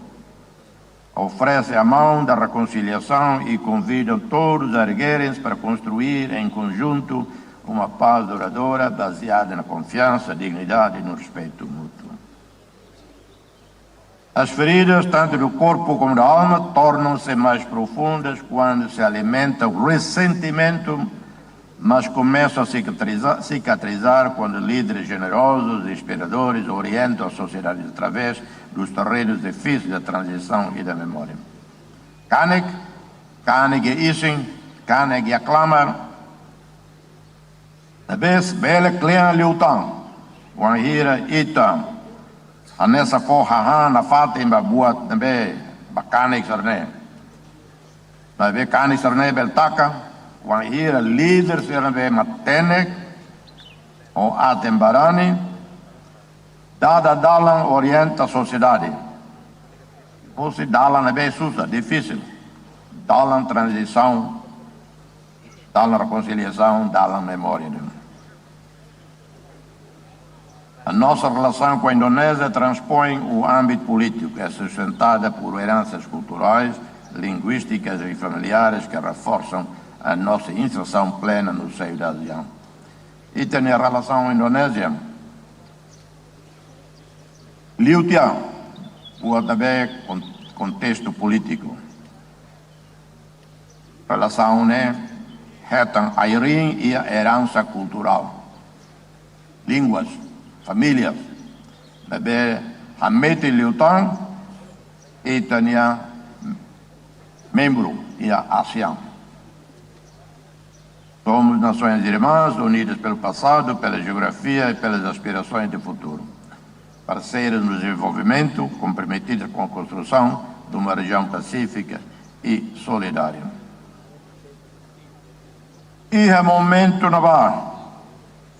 Oferece a mão da reconciliação e convidam todos a erguerem-se para construir em conjunto uma paz duradoura baseada na confiança, dignidade e no respeito mútuo. As feridas, tanto do corpo como da alma, tornam-se mais profundas quando se alimenta o ressentimento, mas começam a cicatrizar, cicatrizar quando líderes generosos e inspiradores orientam a sociedade através dos terrenos difíceis da transição e da memória. Kanek, kanek isin, kanek aklamar, ne'ebé bele kle'an liután, wainhira ita hanesan fó hahán nafatin ba buat ne'ebé ba kanek sira-ne'e. Maibé kanek sira-ne'e bele taka, wainhira líder sira ne'ebé matenek ho aten-barani, dada dalan orienta sosiedade. Husi dalan ne'ebé susar, difisil. Dalan tranzisaun, dalan rekonsiliasaun, dalan memória. A nossa relação com a Indonésia transpõe o âmbito político, é sustentada por heranças culturais, linguísticas e familiares que reforçam a nossa inserção plena no seio da ASEAN. Ita-nia relasaun Indonézia liu tiha, buat ne'ebé kon-, kontestu polítiku. Relasaun ne'e hetan ai-riin iha eransa kulturál, línguas, famílias, ne'ebé hametin liután ita-nia membru iha ASEAN. Somos nações irmãs, unidas pelo passado, pela geografia e pelas aspirações de futuro. Parceiras no desenvolvimento, comprometidas com a construção de uma região pacífica e solidária. Iha momentu ne'ebá,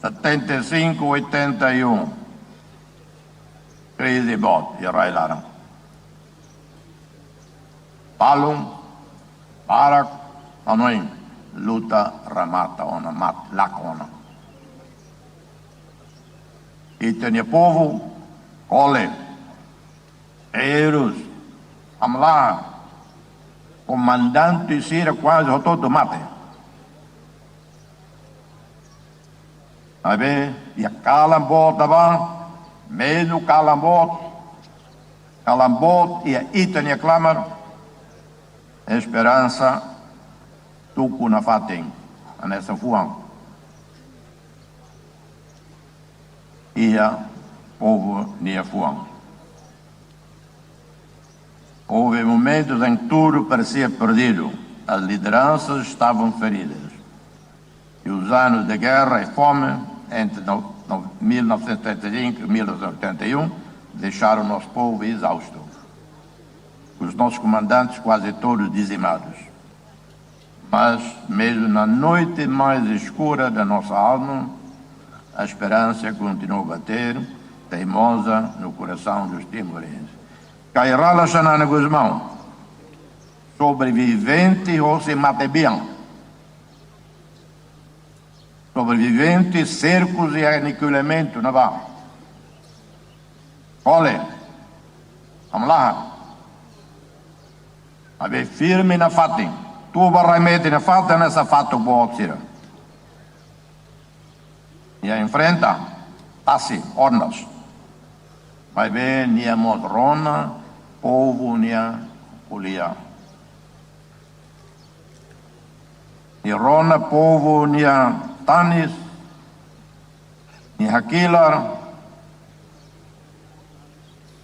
setenta e cinco, oitenta e um, krize boot iha rai-laran. Balun, barak, hanoin, luta remata ona, mat-, lakon ona. Ita-nia povu kole, erus, hamlaha, komandante sira kuaze hotu-hotu mate. Maibé, iha kalan boot ne'ebá, mezmu kalan boot, kalan boot iha ita-nia klamar, esperansa tuku nafatin, hanesan fuan iha povu nia fuan. Houve momentos em que tudo parecia perdido. As lideranças estavam feridas. E os anos de guerra e fome, entre no-, no-, mil novecentos e setenta e cinco e mil novecentos e oitenta e um, deixaram nosso povo exausto. Os nossos comandantes quase todos dizimados. Mas, mesmo na noite mais escura da nossa alma, a esperança continua a bater, teimosa no coração dos timorenses. Kay Rala Xanana Gusmão, sobrevivente hosi matebian, sobrevivente serkus e aniquilamentu ne'ebá. Kole, hamlaha, maibé firme nafatin. Tuba rai metin nafatin hanesan fatuk boot sira. Nia enfrenta tasi, ondas. Maibé nia mós rona povu nia ko'alia. Nia rona povu nia tanis, nia hakilar,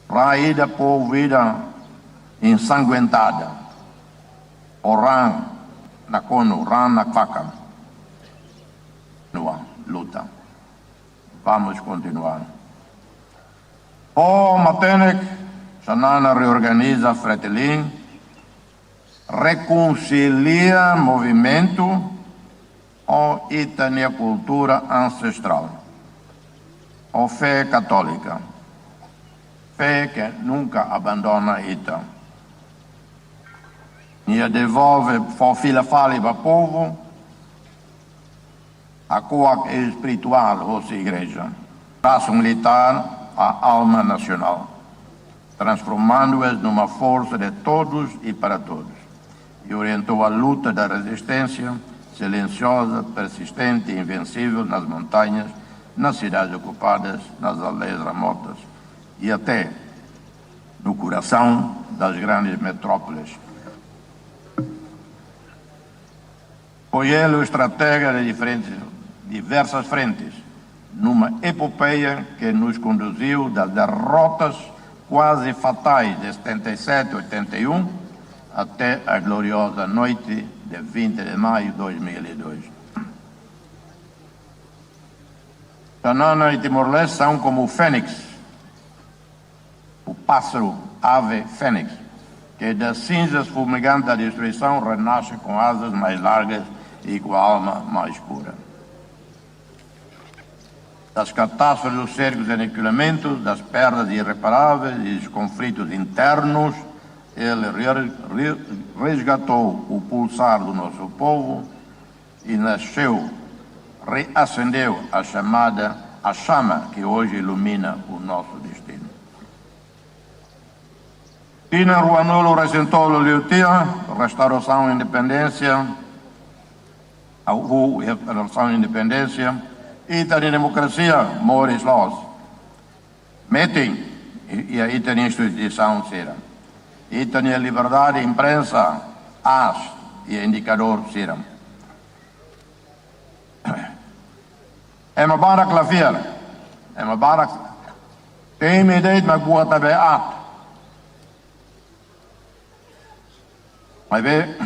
rai ida, povu ida ensanguentada. Ho raan nakonu, raan nakfakan. Nua luta. Vamos continuar. Ho matenek, Xanana reorganiza Fretilin, rekonsilia movimentu ho ita-nia kultura ansestrál, ho fé katólika, fé que nunca abandona ita. Nia devolve, fó fila fali ba povu, hakuak espirituál hosi igreja. Braço militar, a alma nacional. transformando-as numa força de todos e para todos, e orientou a luta da resistência, silenciosa, persistente e invencível nas montanhas, nas cidades ocupadas, nas aldeias remotas e até no coração das grandes metrópoles. Foi ele o estratega de diferentes, diversas frentes, numa epopeia que nos conduziu das derrotas quase fatais de setenta e sete, oitenta e um, até a gloriosa noite de vinte de maio de dois mil e dois. Xanana e Timor-Leste são como o fênix, o pássaro, ave fénix, que das cinzas fumegantes da destruição renasce com asas mais largas e com a alma mais pura. Das catástrofes, dos cercos e aniquilamentos, das perdas irreparáveis e dos conflitos internos, ele re-, re-, resgatou o pulsar do nosso povo e nasceu, reacendeu a chamada, a chama que hoje ilumina o nosso destino. Tinan ruanulu-resin-tolu liu tiha, restaurasaun independénsia, hahú restaurasaun independénsia, ita-nia demokrasia moris loos. Metin, i, iha ita-nia instituisaun sira. Ita-nia liberdade imprensa aas, iha indikadór sira. Ema barak la fiar, ema barak temi de'it mak buat ne'ebé aat. Maibé,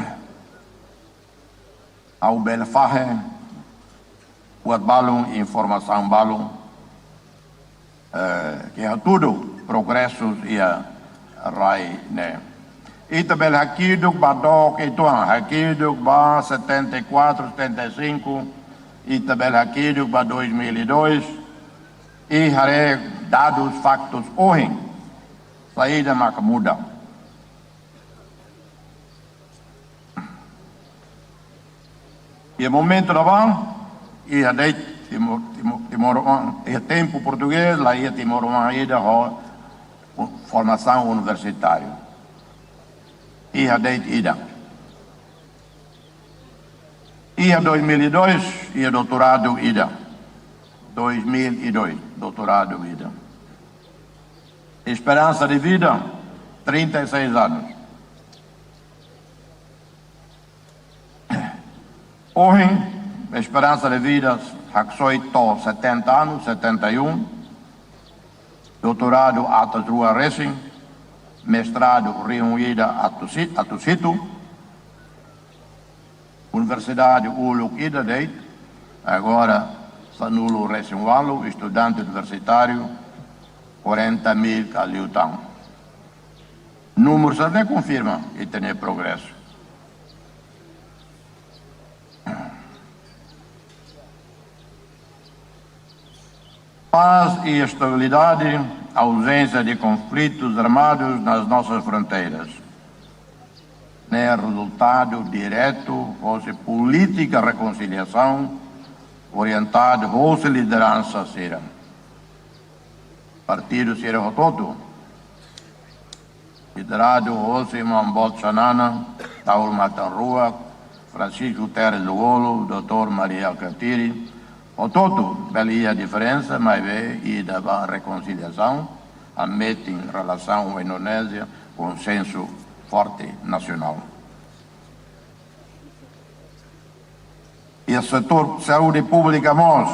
ha'u bele fahe buat balun, informasaun balun, eh, ke hatudu progresus iha rai ne'e. Ita bele hakiduk ba dook uitoan, hakiduk ba setenta e quatro, setenta e cinco, ita bele hakiduk ba dois mil e dois, i haree dadus, faktus ohin, saida maka muda. Iha momentu ne'ebá, iha de'it Timor, Timor, timoroan, iha tempu portugés, la iha timoroan ida ho formasaun universitária. Iha de'it ida. Iha dois mil e dois, iha doutoradu ida. Dois mil e dois, doutoradu ida. Esperança de vida, trinta e seis anos. Ohin, esperança de vida haksoit to'o setenta anos, setenta e um. Doutoradu atus rua resin, mestradu rihun ida atus hi-, atus hitu. Universidade uluk ida de'it, agora sanulu-resin-ualu, estudante universitáriu, quarenta mil ka liután. Númeru sira-ne'e konfirma ita-nia progresu. Paz e estabilidade, ausência de conflitos armados nas nossas fronteiras. Ne'e rezultadu diretu hosi polítika rekonsiliasaun orientada hosi lideransa sira. Partidu sira hotu-hotu, lideradu hosi Maun Boot Xanana, Taur Matan Ruak, Francisco Guterres Lú-Olo, doutór Mari Alkatiri, hotu-hotu bele iha diferensa, maibé ida ba rekonsiliasaun, hametin relasaun ho Indonézia, konsensu forte nasionál. Iha setór saúde públika mós,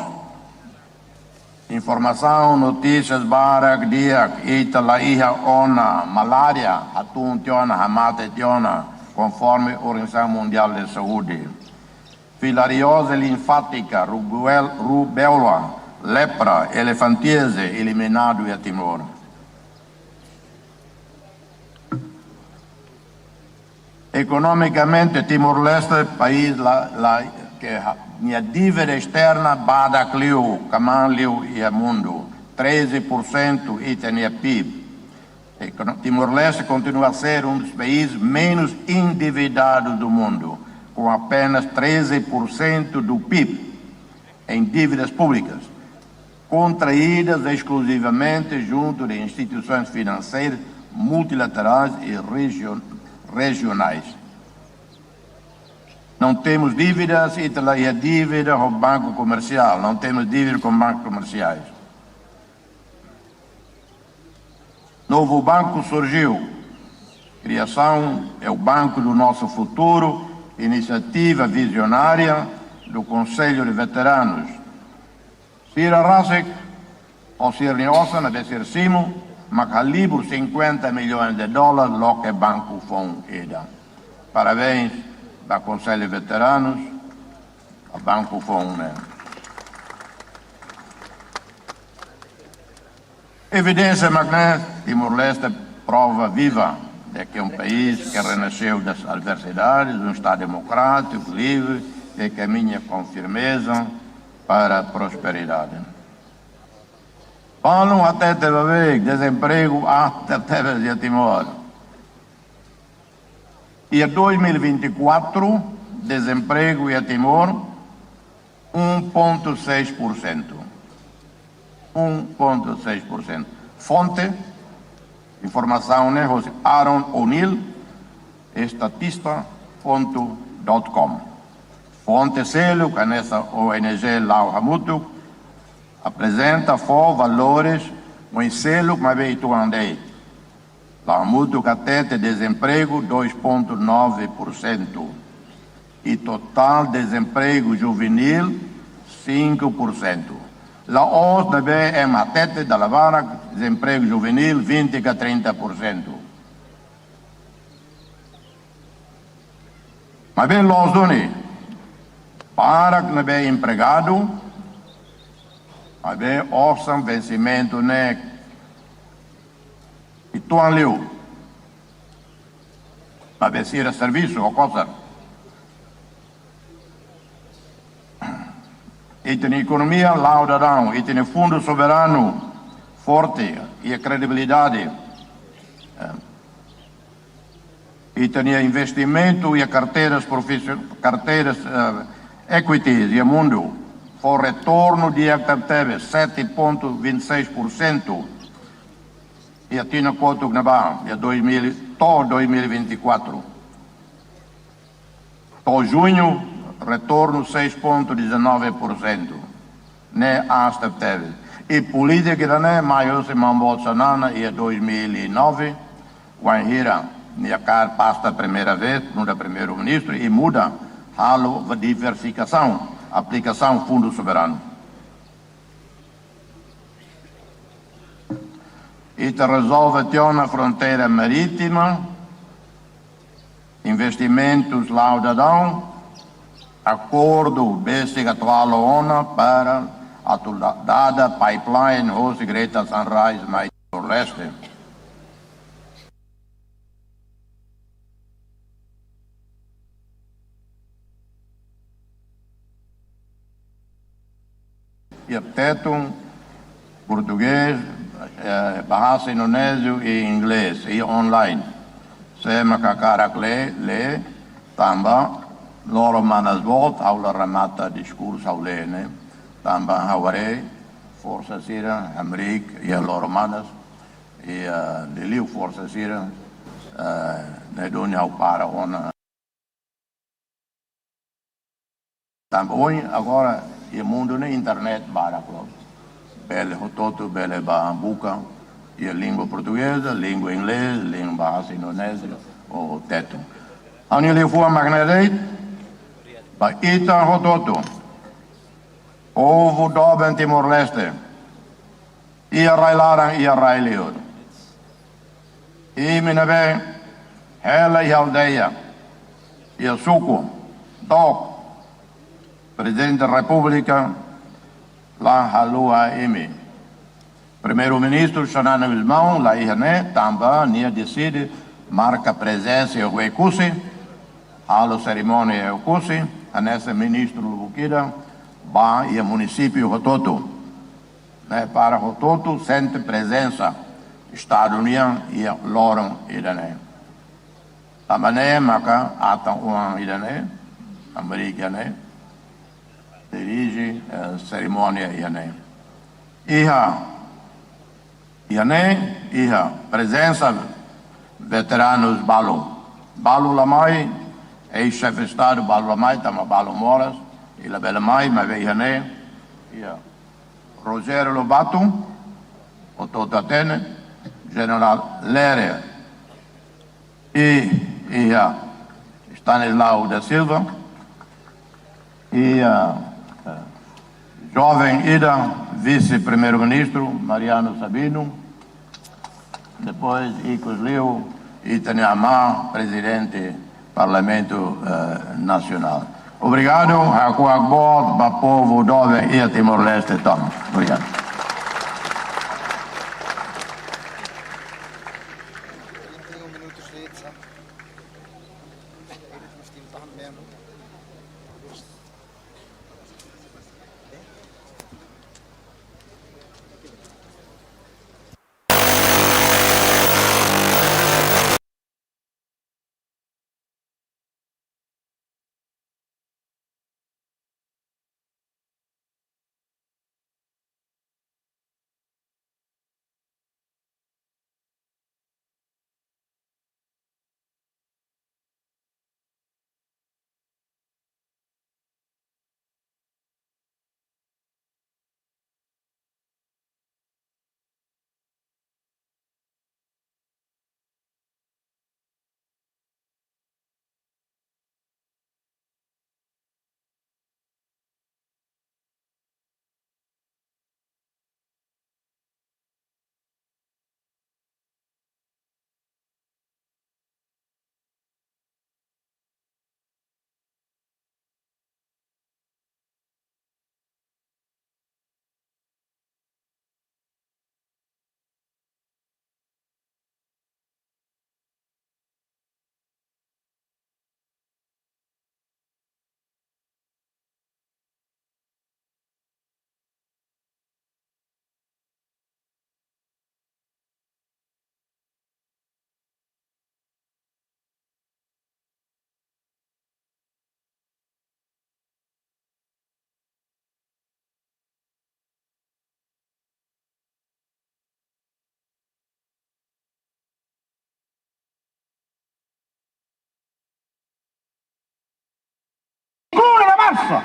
informasaun, notísias barak di'ak, ita la iha ona, malária hatún tiha ona, hamate tiha ona, konforme Organizasaun Mundiál de Saúde. Filariose linfátika, rubéola, rubéola, lepra, elefantíase eliminadu iha Timor. Ekonomikamente, Timor-Leste, país la, la, ke ha-, nia dívida esterna badak liu, kmaan liu iha mundu, treze por cento ita-nia pib. Ekono-, Timor-Leste continua a ser um dos países menos endividados do mundo, com apenas treze por cento do pib em dívidas públicas, contraídas exclusivamente junto de instituições financeiras multilaterais e region-, regionais. Não temos dívidas, ita la iha dívida ho banku komersiál, não temos dívida com bancos comerciais. Novo banco surgiu. Criação é o Banco do Nosso Futuro, iniciativa visionária do Conselho de Veteranos. Sira rasik, ou sira-nia osan ne'ebé sira simu, mak halibur cinquenta milhões de dólares loke banku foun ida. Parabéns ba Konsellu Veteranus, ba banku foun ne'e. Evidénsia mak ne'e, Timor-Leste prova viva de que um país que renasceu das adversidades, um Estado democrático, livre, que caminha com firmeza para a prosperidade. Balun hatete ba beik, dezempregu aat tebes iha Timor. Iha dois mil e vinte e quatro, dezempregu iha Timor, um ponto seis por cento. Um ponto seis por cento. Fonte, informasaun ne'e hosi Aaron O'Neill, estatista ponto dot com. Fonte seluk hanesan O N G La'o Hamutuk, aprezenta fó valores oin seluk maibé uitoan de'it. La'o Hamutuk hatete dezempregu dois ponto nove por cento e total dezempregu juvenil cinco por cento. La'ós ne'ebé ema hatete dala barak dezempregu juvenil vinte ka trinta por cento. Maibé loos duni, barak ne'ebé empregadu, maibé osan vensimentu ne'e uitoan liu. Maibé sira servisu ho kosar. Ita-nia ekonomia la'o daudaun, ita-nia fundu soberanu forte, iha kredibilidade. Eh, ita-nia investimentu iha karteiras profisio-, karteiras, eh, equities iha mundu fó retornu di'ak tebetebes, sete ponto vinte e seis por cento iha tinan kotuk ne'ebá, iha dois mil, to'o dois mil e vinte e quatro. To'o juñu, retornu seis ponto dezanove por cento. Ne'e aat tebes. I polítika ida-ne'e mai hosi Maun Boot Xanana iha dois mil e nove, wainhira nia kaer pasta primeira vez, nu'udar primeiru-ministru, i muda halo diversifikasaun, aplikasaun fundu soberanu. Ita rezolve tiha ona fronteira marítima, investimentus la'o daudaun, akordu besik atu halo ona para atu la-, dada pipeline hosi Greater Sunrise mai Timor-Leste. Iha Tetun, portugés, eh, bahasa Indonéziu i inglés, i online. Sé mak hakarak lee, lee, tanba loron manas boot, ha'u la remata diskursu ha'u lee ne'e, tanba ha'u haree forsa sira, hamriik, iha loron manas, i, eh, liuliu forsa sira, eh, ne'e duni ha'u para ona. Tanba ohin agora iha mundu ne'e internet barak loos. Bele hotu-hotu, bele bá buka iha língua portugeza, língua inglés, língua bahasa Indonézia, ou Tetun. Ha'u-nia liafuan mak ne'e de'it, ba ita hotu-hotu. Povu doben Timor-Leste. Iha rai-laran, iha rai-liur. Imi ne'ebé hela iha aldeia, iha suku, dook, Prezidente da Repúblika la haluha imi. Primeiru-Ministru Xanana Gusmão la iha ne'e, tanba nia deside marka prezensa iha Oekusi, halo serimónia iha Oekusi, hanesan ministru lubuk ida, bá iha munisípiu hotu-hotu. Ne'e para hotu-hotu sente prezensa Estadu nian iha loron ida-ne'e. Tanba ne'e maka atan oan ida-ne'e, hamriik iha ne'e, dirije, eh, serimónia iha ne'e. Iha, iha ne'e, iha prezensa veteranus balu. Balu la mai, eis-xefe Estadu balu la mai, tanba balu moras, i labele mai, maibé iha ne'e, iha Rogério Lobato, hotu-hotu hatene, Jenerál Lere, i iha Stanislao da Silva, i, ah, eh, joven ida, vise-primeiru-ministru, Mariano Sabino, depois ikus liu, ita-nia amá, prezidente Parlamentu, eh, Nasionál. Obrigadu, hakuak boot ba povu doben iha Timor-Leste tomak. Obrigadu. Lula na masa.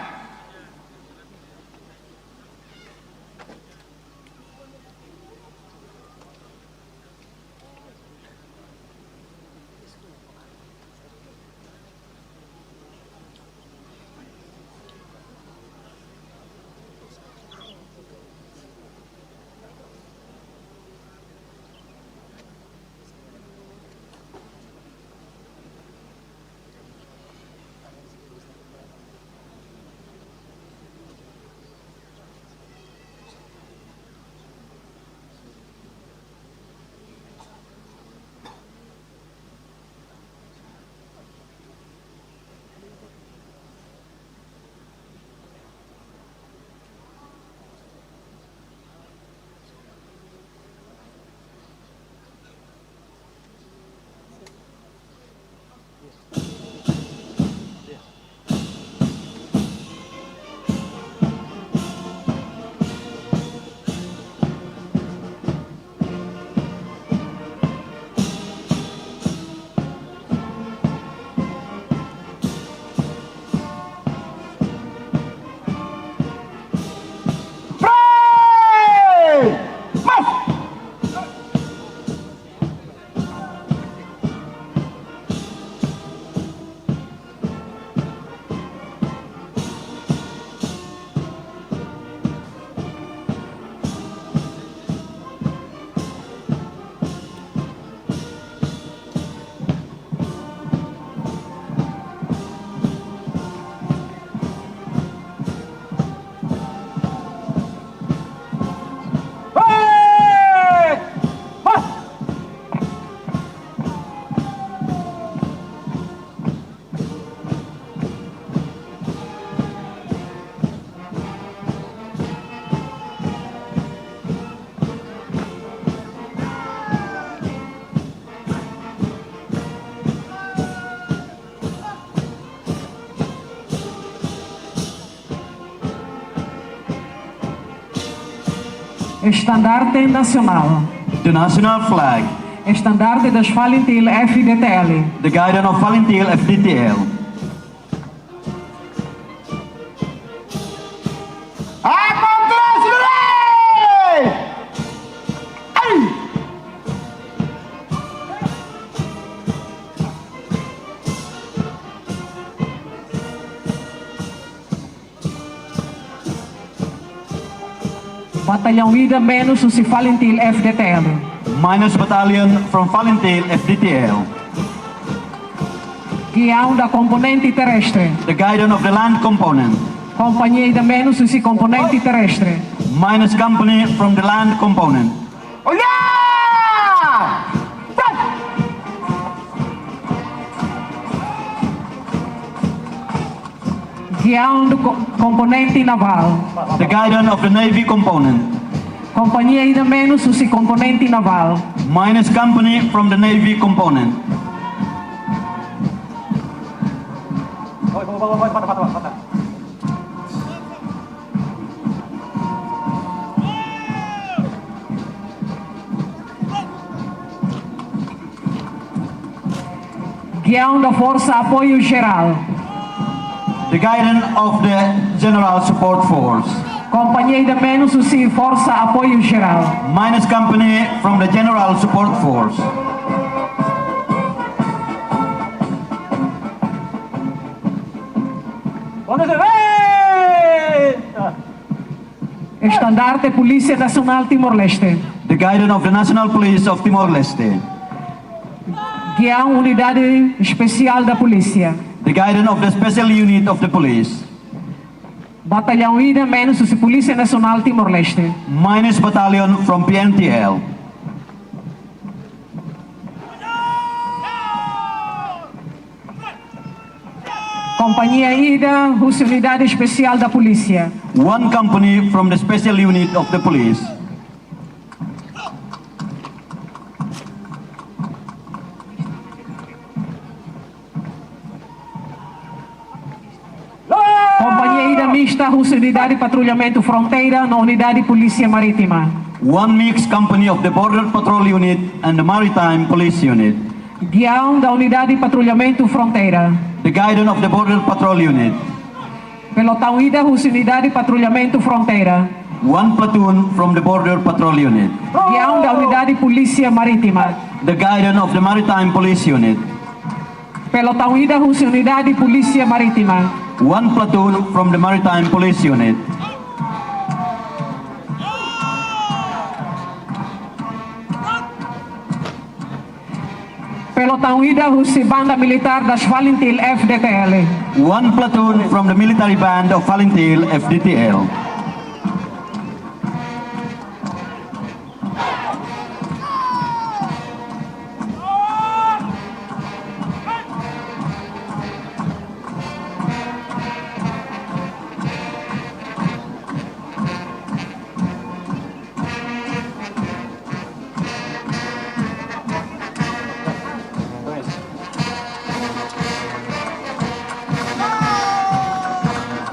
Estandarte nasionál. The national flag Estandarte das Falintil F D T L. The Guidon of Falintil F D T L. Akontras rei! Ai! Batallaun ida menus husi Falintil F D T L. Minus battalion from Falintil F D T L. Guião da componente terrestre. The Guidon of the Land Component. Kompañia ida menus husi componente terrestre. Minus company from the Land Component. Olá! Guião do co-, componente naval. The Guidon of the Navy Component. Kompañia ida menus husi componente naval. Minus company from the Navy Component. Guião da Força Apoio Geral. The Guidon of the General Support Force. Kompañia ida menus husi Força Apoio Geral. Minus company from the General Support Force. Estandarte Polícia Nasionál Timor-Leste. The Guidon of the National Police of Timor-Leste. Guião Unidade Especial da Polícia. The Guidon of the Special Unit of the Police. Batallaun ida menus husi Polícia Nasionál Timor-Leste. Minus battalion from P N T L. Kompañia ida husi Unidade Espesiál da Polísia. One company from the special unit of the police. Kompañia ida mista husi Unidade Patrullamentu Fronteira no Unidade Polísia Marítima. One mixed company of the Border Patrol Unit and the Maritime Police Unit. Guião da Unidade Patrullamentu Fronteira. The guidon of the Border Patrol Unit. Pelotaun ida husi Unidade Patrullamentu Fronteira. One platoon from the Border Patrol Unit. Guião da Unidade Polísia Marítima. The guidon of the Maritime Police Unit. Pelotaun ida husi Unidade Polísia Marítima. One platoon from the Maritime Police Unit. Pelotaun ida husi Banda Militár das Falintil F D T L. One platoon from the military band of Falintil F D T L.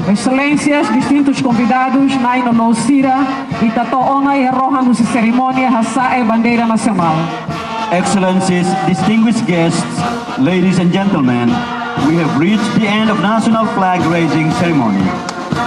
Exelénsias, distintus konvidadus, na'in no sira, ita to'o ona iha rohan husi serimónia hasa'e bandeira nasionál. Excellencies, distinguished guests, ladies and gentlemen, we have reached the end of national flag raising ceremony.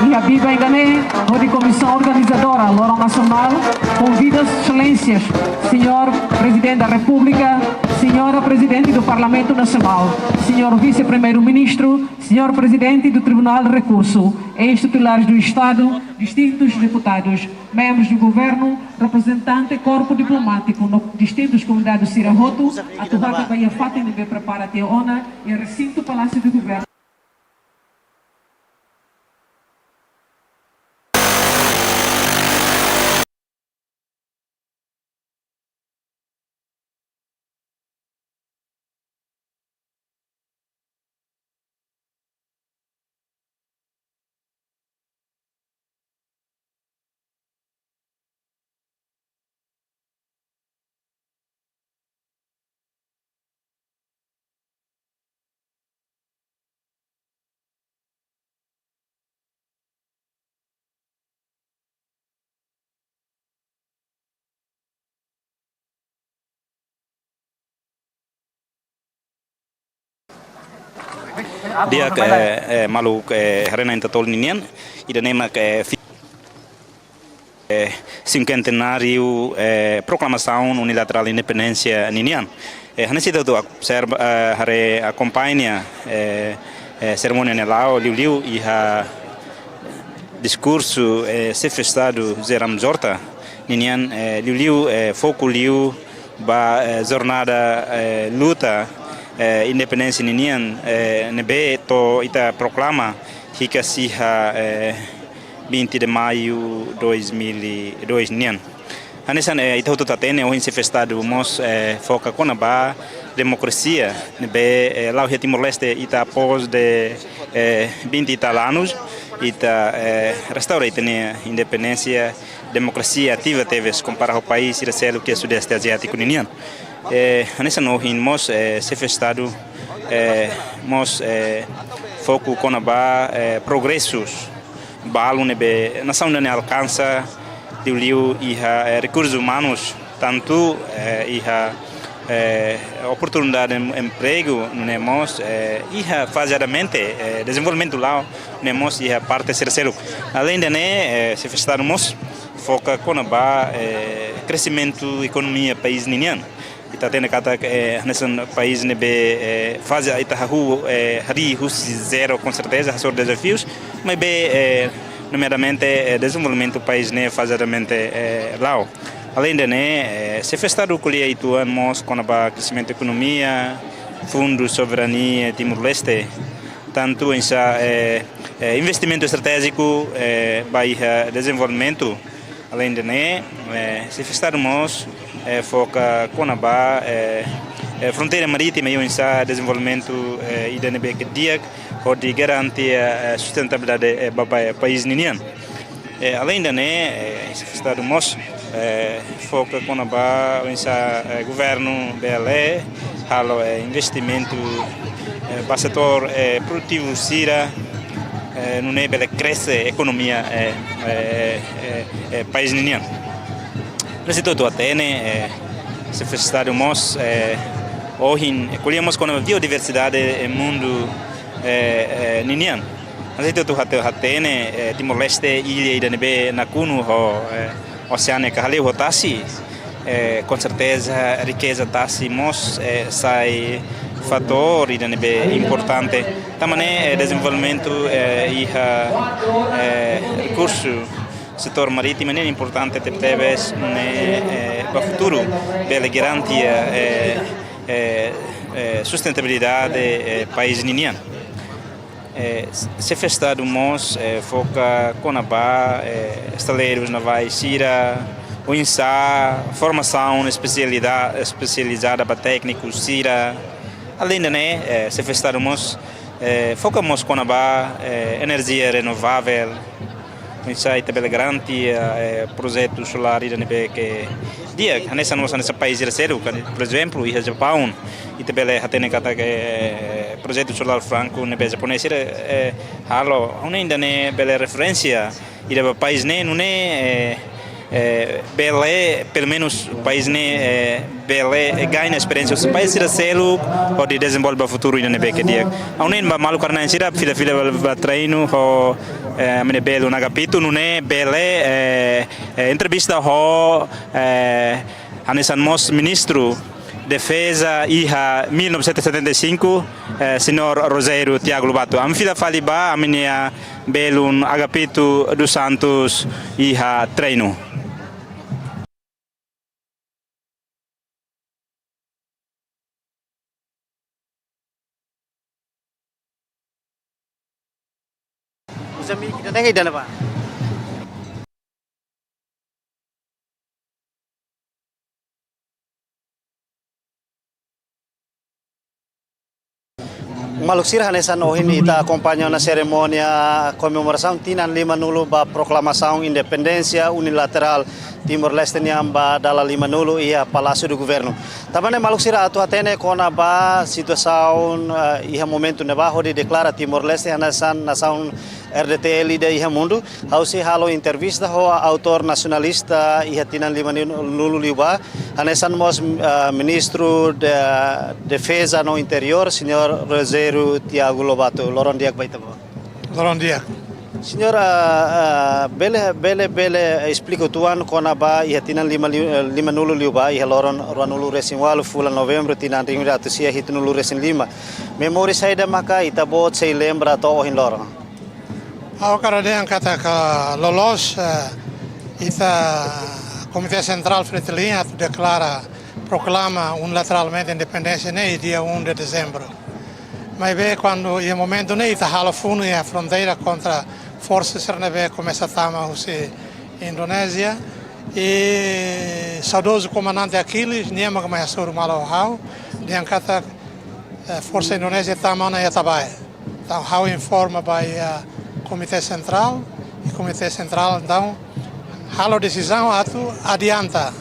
Iha biban ida-ne'e, hodi Komisaun Organizadora Loron Nasionál konvida Exelénsias, Señór Prezidente da Repúblika, Señora Prezidente do Parlamentu Nasionál, Señór Vise-Primeiru-Ministru, Señór Prezidente do Tribunál de Rekursu, eis-titulares do Estadu, distintus deputadus, membrus do governu, reprezentante korpu diplomátiku no distintus konvidadus sira hotu, atu haka ba iha fatin ne'ebé prepara tiha ona, iha resintu Palásiu do Governu. Di'ak, eh, eh, maluk, eh, haree-na'in-tolu ninian, ida-ne'e mak, eh, fi-, eh, cinquentenário, eh, proklamasaun unilaterál independénsia ninian. Eh, hanesan ita hotu observa, eh, haree, akompaña, eh, eh, serimónia ne'e la'o, liuliu iha diskursu, eh, Xefe Estadu José Ramos Horta ninian, eh, liuliu, eh, foku liu ba, eh, jornada, eh, luta, eh, independénsia ninian, eh, ne'ebé to'o ita proklama hikas iha, eh, vinte de maio dois mil e dois nian. Hanesan, eh, ita hotu hatene, ohin Xefe Estadu mós, eh, foka kona-ba demokrasia ne'ebé, eh, la'o iha Timor-Leste ita após de, eh, vinte e tal anos, ita, eh, restaura ita-nia independénsia, demokrasia ativa tebes kompara ho país sira seluk iha Sudeste Aziátiku ninian. Eh, hanesan ohin mós, eh, Xefe Estadu, eh, mós, eh, foku kona-ba, eh, progresus balu ne'ebé nasaun ida-ne'e alkansa, liuliu iha, eh, rekursus umanus, tantu, eh, iha, eh, oportunidade em-, empregu, nune'e mós, eh, iha fazeadamente, eh, dezenvolvimentu la'o, nune'e mós iha parte sira seluk. Aleinde ne'e, eh, Xefe Estadu mós foka kona-ba, eh, kresimentu ekonomia país ninian. Ita hatene katak, eh, hanesan país ne'ebé, eh, faze ita hahú, eh, harii husi zero, com certeza, hasoru dezafius, maibé, eh, nomeadamente, eh, dezenvolvimentu país ne'e fazeadamente, eh, la'o. Aleinde ne'e, eh, Xefe Estadu ko'alia uitoan mós kona-ba kresimentu ekonomia, Fundu Soberania Timor-Leste, tantu oinsá, eh, eh, investimentu estratéjiku, eh, ba iha dezenvolvimentu. Aleinde ne'e, eh, Xefe Estadu mós, eh, foka kona-ba, eh, eh, fronteira marítima i oinsá dezenvolvimentu, eh, ida ne'ebé ke di'ak, hodi garante, eh, sustentabilidade, eh, ba, ba país ninian. Eh, aleinde ne'e, eh, Xefe Estadu mós, eh, foka kona-ba oinsá, eh, governu bele halo, eh, investimentu, eh, ba setór, eh, produtivu sira, eh, nune'e bele krese ekonomia, eh, eh, eh, eh, país ninian. Hanesan ita hotu hatene, eh, Xefe Estadu mós, eh, ohin, eh, ko'alia mós kona-ba biodiversidade, eh, mundu, eh, eh, ninian. Hanesan ita hotu hate-, hatene, eh, Timor-Leste, illa ida ne'ebé nakonu ho, eh, oseanu ka hale'u ho tasi, eh, com certeza, rikeza tasi mós, eh, sai fatór ida ne'ebé importante. Tanba ne'e, eh, dezenvolvimentu, eh, iha, eh, rekursu setór marítimu ne'e importante tebetebes, ne'e, eh, ba futuru bele garante, eh, eh, eh, sustentabilidade, eh, país ninian. Eh, Xefe Estadu mós, eh, foka kona-ba, eh, estaleirus navais sira, oinsá formasaun espesialida-, espesializada ba tékniku sira. Aleinde ne'e, eh, Xefe Estadu mós, eh, foka mós kona-ba, eh, enerjia renovável, oinsá ita bele garante, eh, projetu solár ida ne'ebé ke di'ak, hanesan mós hanesan país sira seluk, kan, por ezemplu, iha Japaun, ita bele hatene katak, eh, projetu solár franku ne'ebé japonés sira, eh, halo, ha'u hanoin ida-ne'e bele referénsia ida ba país ne'e, nune'e, eh, eh, bele, pelumenus país ne'e, eh, bele, eh, gaña esperiénsia husi país sira seluk, hodi dezenvolve ba futuru ida ne'ebé ke di'ak. Ha'u hanoin ba maluk haree-na'in sira, fila-fila ba, ba treinu, ho, eh, ami-nia belun Agapito, nune'e bele, eh, eh, entrevista ho, eh, hanesan mós Ministru Defeza iha mil novecentos e setenta e cinco, eh, Señór Rogério Tiago Lobato. Ami fila fali ba ami-nia belun Agapito dos Santos iha treinu. Uza mi kita dengar dana, Pak. Maluk sira, hanesan ohin ita akompaña ona serimónia komemorasaun tinan lima-nulu ba proklamasaun independénsia unilaterál Timor-Leste nian ba dala lima-nulu iha Palásiu do Governu. Tanba ne'e maluk sira atu hatene kona-ba situasaun, eh, iha momentu ne'ebá hodi deklara Timor-Leste hanesan nasaun R D T L ida iha mundu, ha'u sei halo entrevista ho autór nasionalista iha tinan lima-nulu liubá, hanesan mós, ah, Ministru de Defeza no Interiór, Señór Rogério Tiago Lobato. Loron di'ak ba ita-boot. Loron di'ak. Señór, ah, ah, bele, bele, bele esplika uitoan kona-ba iha tinan lima li-, eh, lima-nulu liubá, iha loron ruanulu-resin-ualu fulan Novembru tinan rihun ida atus sia hitunulu-resin-lima. Memória saida maka ita-boot sei lembra to'o ohin loron? Ha'u hakarak dehan katak loloos, eh, ita Komité Sentrál Fretilin atu deklara, proklama unilateralmente independénsia ne'e iha dia um de dezembro. Maibé kuandu iha momentu ne'e ita halo funu iha fronteira kontra forsa sira ne'ebé komesa tama husi Indonézia. I saudozu komandante Aquiles, nia mak mai hasoru malu ho ha'u, dehan katak, eh, forsa Indonézia tama ona iha Tabaé. Entaun, ha'u informa ba iha Komité Sentrál, i Komité Sentrál, entaun, halo desizaun atu adianta,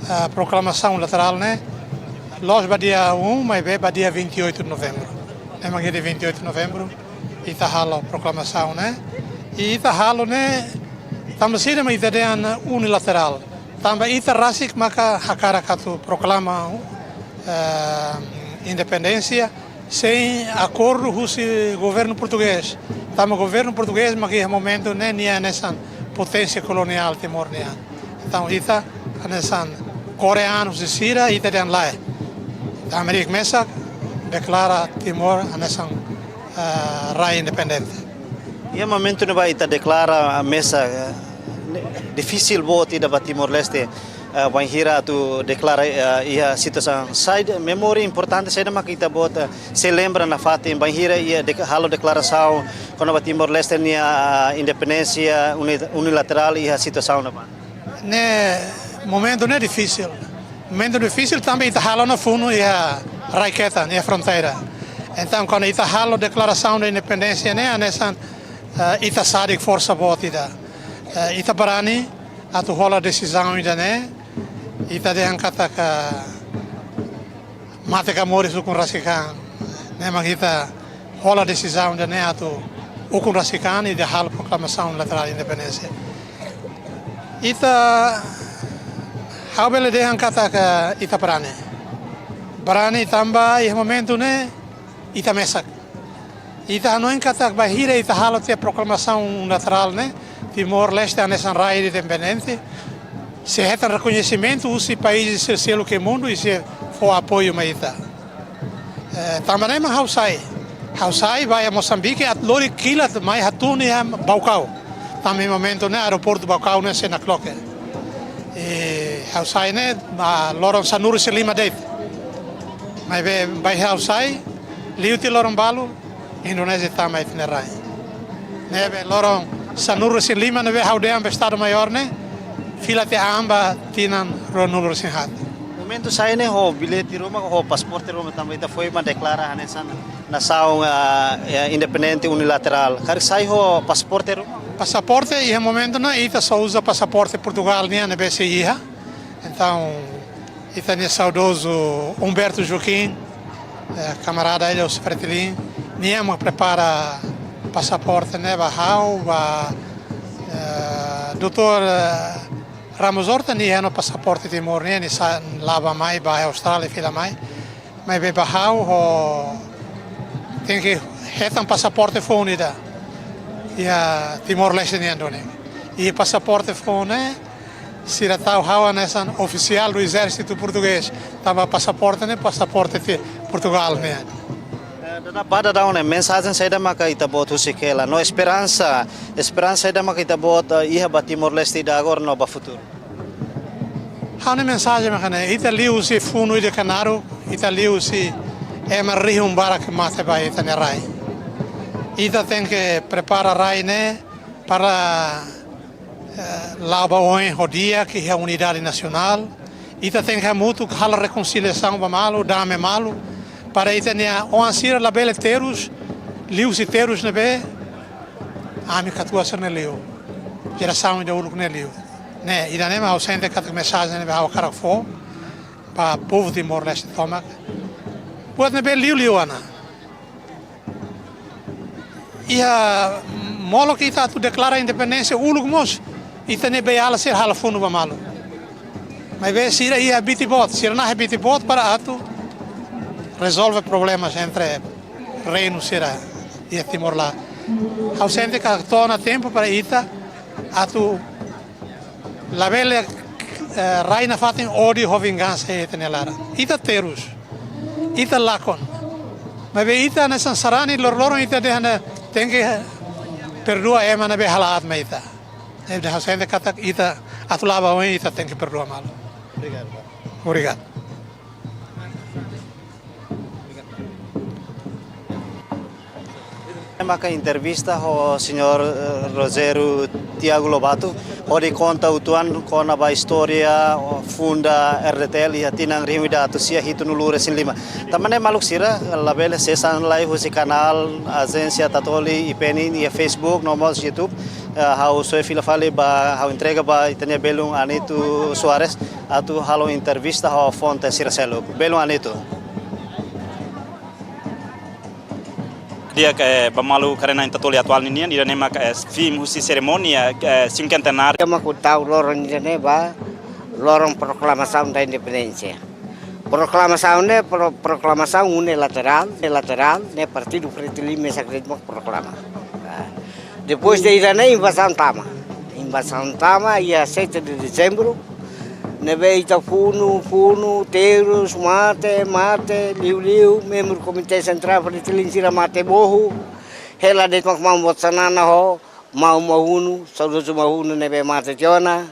eh, proklamasaun unilaterál ne'e, la'ós ba dia um, maibé ba dia vinte e oito de novembro. Ne'e mak iha dia vinte e oito de novembro, ita halo proklamasaun ne'e, i ita halo ne'e, tanba saida mak ita dehan unilaterál. Tanba ita rasik maka hakarak atu proklama, eh, independénsia, sein akordu husi governu portugés. Tanba governu portugés mak iha momentu ne'e nia hanesan poténsia koloniál Timor nian. Entaun ita hanesan koreanu husi sira, ita dehan lae. Ita hamriik mesak deklara Timor hanesan, eh, rai independente. Iha momentu ne'ebá ita deklara mesak, eh, ne-, difisil boot ida ba Timor-Leste, eh, bainhira atu deklara, eh, iha situasaun saida, memória importante saida maka ita-boot, eh, sei lembra nafatin bainhira iha dek-, halo deklarasaun kona-ba Timor-Leste nia, ah, independénsia uni-, unilaterál iha situasaun ne'ebá? Ne'e momentu ne'e difisil. Momentu difisil tanba ita halo ona funu iha rai-ketan, iha fronteira. Entaun, kuandu ita halo deklarasaun de independénsia ne'e, hanesan, eh, ita sadik forsa boot ida. Eh, ita barani atu hola desizaun ida-ne'e, ita dehan katak mate ka moris ukun rasik an. Ne'e mak ita hola desizaun ida-ne'e atu ukun rasik an ita halo proklamasaun unilaterál independénsia. Ita, ha'u bele dehan katak ita barani. Barani tanba iha momentu ne'e ita mesak. Ita hanoin katak bainhira ita halo tiha proklamasaun unilaterál ne'e, Timor-Leste hanesan rai independente, sei hetan rekoñesimentu husi país sira seluk iha mundu i sei fó apoiu mai ita. Eh, tanba ne'e mak ha'u sai. Ha'u sai ba iha Mosambike atu lori kilat mai hatún iha Baucau. Tanba iha momentu ne'e aeroportu Baucau ne'e sei nakloke. I ha'u sai ne'e ba loron sanulu-resin-lima de'it. Maibé bainhira ha'u sai, liu tiha loron balu, Indonézia tama iha ita-nia rai. Ne'ebé loron sanulu-resin-lima ne'ebé ha'u dehan ba Estadu Maiór ne'e, fila tiha an ba tinan ruanulu-resin-haat. Momentu sai ne'e ho billete ruma, ho pasaporte ruma tanba ita foin mak deklara hanesan nasaun, ah, eh, independente unilaterál. Karik sai ho pasaporte ruma? Pasaporte iha momentu ne'e ita só uza pasaporte Portugál nian ne'ebé sei iha. Entaun, ita-nia saudozu Humberto Joaquim, eh, kamarada ida husi Fretilin, nia mak prepara pasaporte ne'e ba ha'u, ba, eh, doutór, eh, Ramos Horta, nia iha ona pasaporte Timor nian, nia sa-, la'o bá mai ba Austrália fila mai. Maibé ba ha'u ho tenke hetan pasaporte foun ida iha Timor-Leste nian duni. I pasaporte foun ne'e sira tau ha'u hanesan ofisiál do ezérsitu portugés. Tanba pasaporte ne'e pasaporte ti Portugál nian. Eh, dada ba daudaun ne'e, mensajen saida maka ita-boot husik hela? No esperansa, esperansa saida maka ita-boot, eh, iha ba Timor-Leste ida agora no ba futuru? Ha'u-nia mensajen maka ne'e, ita liuhusi funu ida ke naruk, ita liuhusi ema rihun barak mate ba ita-nia rai. Ita tenke prepara rai ne'e para, eh, la'o ba oin ho di'ak iha unidade nasionál. Ita tenke hamutuk halo rekonsiliasaun ba malu, dame malu, para ita-nia oan sira labele terus, liuhusi terus ne'ebé ami katuas sira-ne'e liu, jerasaun ida uluk ne'e liu. Ne'e, ida-ne'e mak ha'u sente katak mensajen ne'ebé ha'u hakarak fó ba povu Timor-Leste tomak. Buat ne'ebé liuliu ona. Iha Molok ita atu deklara independénsia uluk mós, ita-nia beiala sira halo funu ba malu. Maibé sira iha biti boot, sira nahe biti boot para atu rezolve problemas entre reinu sira iha Timor laran. Ha'u sente katak to'o ona tempu para ita atu labele, eh, rai nafatin ódiu ho vingansa iha ita-nia laran. Ita terus, ita lakon. Maibé ita hanesan sarani loroloron ita dehan tenke perdua ema ne'ebé halo aat mai ita. Ne'ebé ha'u sente katak ita atu la'o ba oin ita tenke perdua malu. Obrigadu. Obrigadu. Maka entrevista ho señór, eh, Rogério Tiago Lobato, hodi konta uitoan kona-ba istória funda R D T L iha tinan rihun ida atus sia hitunulu resin lima. Tanba ne'e maluk sira, labele sees an lai husi kanál Ajénsia Tatoli I P N iha Facebook, no mós YouTube. Eh, ha'u soe fila fali ba, ha'u entrega ba ita-nia belun Anito Soares, atu halo entrevista ho fonte sira seluk. Belun Anito. Di'ak, eh, ba maluk haree-na'in Tatoli Atuál ninian, ida-ne'e mak, eh, fim husi serimónia, eh, sinkuentenáriu. Ema ku tau loron ida-ne'e ba loron proklamasaun da independénsia. Proklamasaun ne'e pro-, proklamasaun unilaterál, unilaterál, ne'e Partidu Fretilin mesak de'it mak proklama. Ah. Depois de ida-ne'e invazaun tama. Invazaun tama iha sete de dezembro. Ne'ebé ita funu, funu, terus, mate, mate, liuliu, membru Komité Sentrál Fretilin sira mate bohu. Hela de'it mak maun Botsanana ho maun Mahunu, saudozu Mahunu ne'ebé mate tiha ona.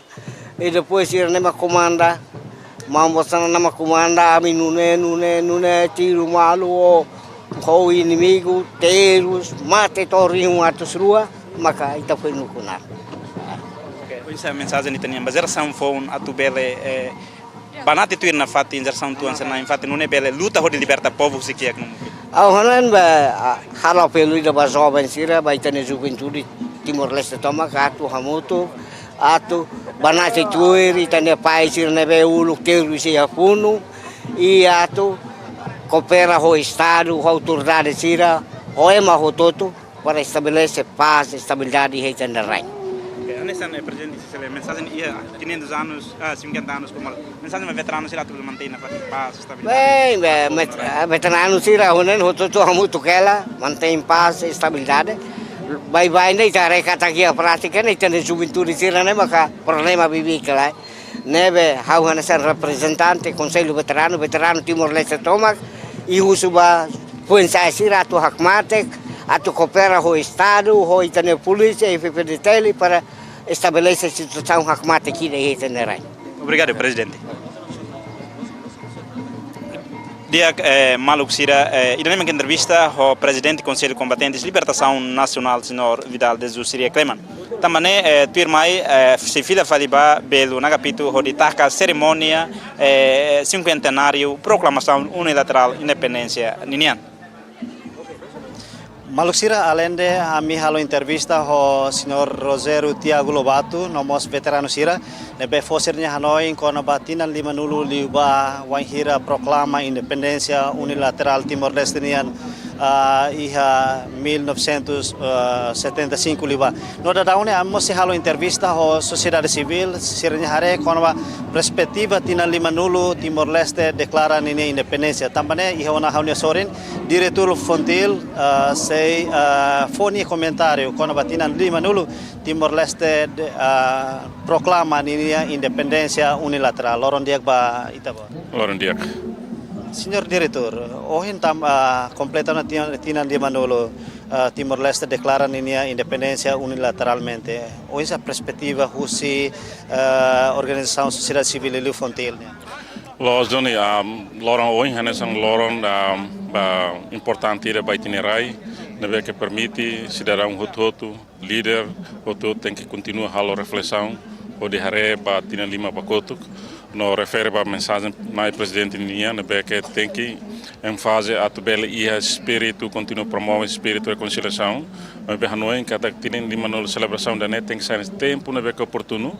I depois sira-ne'e mak komanda, maun Botsanana mak komanda, ami nune'e, nune'e, nune'e, tiru malu, ho, ho inimigu, terus, mate to'o rihun atus rua, maka ita foin ukun an. Oke, oinsá mensajen ita-nian ba jerasaun foun atu bele, eh, banati tuir nafatin jerasaun tuan sira-na'in fatin nune'e bele luta hodi liberta povu husi kiak no mukit. Ha'u hanoin ba, ah, halo apelu ida ba joven sira, ba ita-nia juventude Timor-Leste tomak atu hamutuk, atu banati tuir ita-nia país sira ne'ebé uluk terus iha funu, i atu koopera ho Estadu, ho autoridade sira, ho ema hotu-hotu, para estabelese pás, estabilidade iha ita-nia rain. Oke, hanesan, eh, Prezidente Sisele, mensajen iha quinhentos anos, ah, cinquenta anos, como mensajen ba veteranu sira atu mantein nafatin pás, estabilidade. Bem, eh, met-, eh, veteranu sira hanoin hotu-hotu hamutuk hela, mantein pás, estabilidade. Baibain ne'e ita haree katak iha prátika ne'e ita-nia juventude sira-ne'e maka problema bibi kala. Ne'ebé ha'u hanesan reprezentante Konsellu Veteranu, veteranu Timor-Leste tomak, i husu ba foin-sa'e sira atu hakmatek, atu koopera ho Estadu, ho ita-nia polísia, i F P D T L para estabelese situasaun hakmatek ida iha ita-nia rain. Obrigadu, Prezidente. Di'ak, eh, maluk sira, eh, ida-ne'e mak entrevista ho Prezidente Konsellu Kombatentes Libertasaun Nasionál, señór Vidal de Jesus Siria Kleman. Tanba ne'e, eh, tuirmai, eh, sei fila fali ba belun Agapito hodi taka serimónia, eh, sinkuentenáriu proklamasaun unilaterál independénsia ninian. Maluk sira, aleinde ami halo entrevista ho señór Rogério Tiago Lobato, no mós veteranu sira, ne'ebé fó sira-nia hanoin kona-ba tinan limanulu liubá wainhira proklama independénsia unilaterál Timor-Leste nian, ah, iha mil novecentos e setenta e cinco liubá. No daudaun ne'e ami mós sei halo entrevista ho sosiedade sivíl, sira-nia haree kona-ba perspetiva tinan limanulu Timor-Leste deklara ninia independénsia. Tanba ne'e iha ona ha'u-nia sorin, Diretór Fontil, ah, sei, ah, fó nia komentáriu kona-ba tinan limanulu Timor-Leste de, ah, proklama ninia independénsia unilaterál. Loron di'ak ba ita-boot. Loron di'ak. Señór Diretór, ohin tama, ah, kompleta ona tinan, tinan limanulu, ah, Timor-Leste deklara ninia independénsia unilateralmente. Oinsá perspetiva husi, ah, organizasaun sosiedade sivíl liuliu Fontil nian? Loos, Johnny, ah, loron ohin hanesan loron, ah, ba importante ida ba ita-nia rai, ne'ebé ke permite sidadaun hotu-hotu, líder hotu tenke kontinua halo reflesaun hodi haree ba tinan lima ba kotuk, no refere ba mensajen Nai Prezidente nian ne'ebé ke tenke énfaze atu bele iha espíritu, kontinua promove espíritu rekonsiliasaun, Maibé hanoin katak tinan limanulu selebrasaun ida-ne'e tenke sai tempu ne'ebé ke oportunu,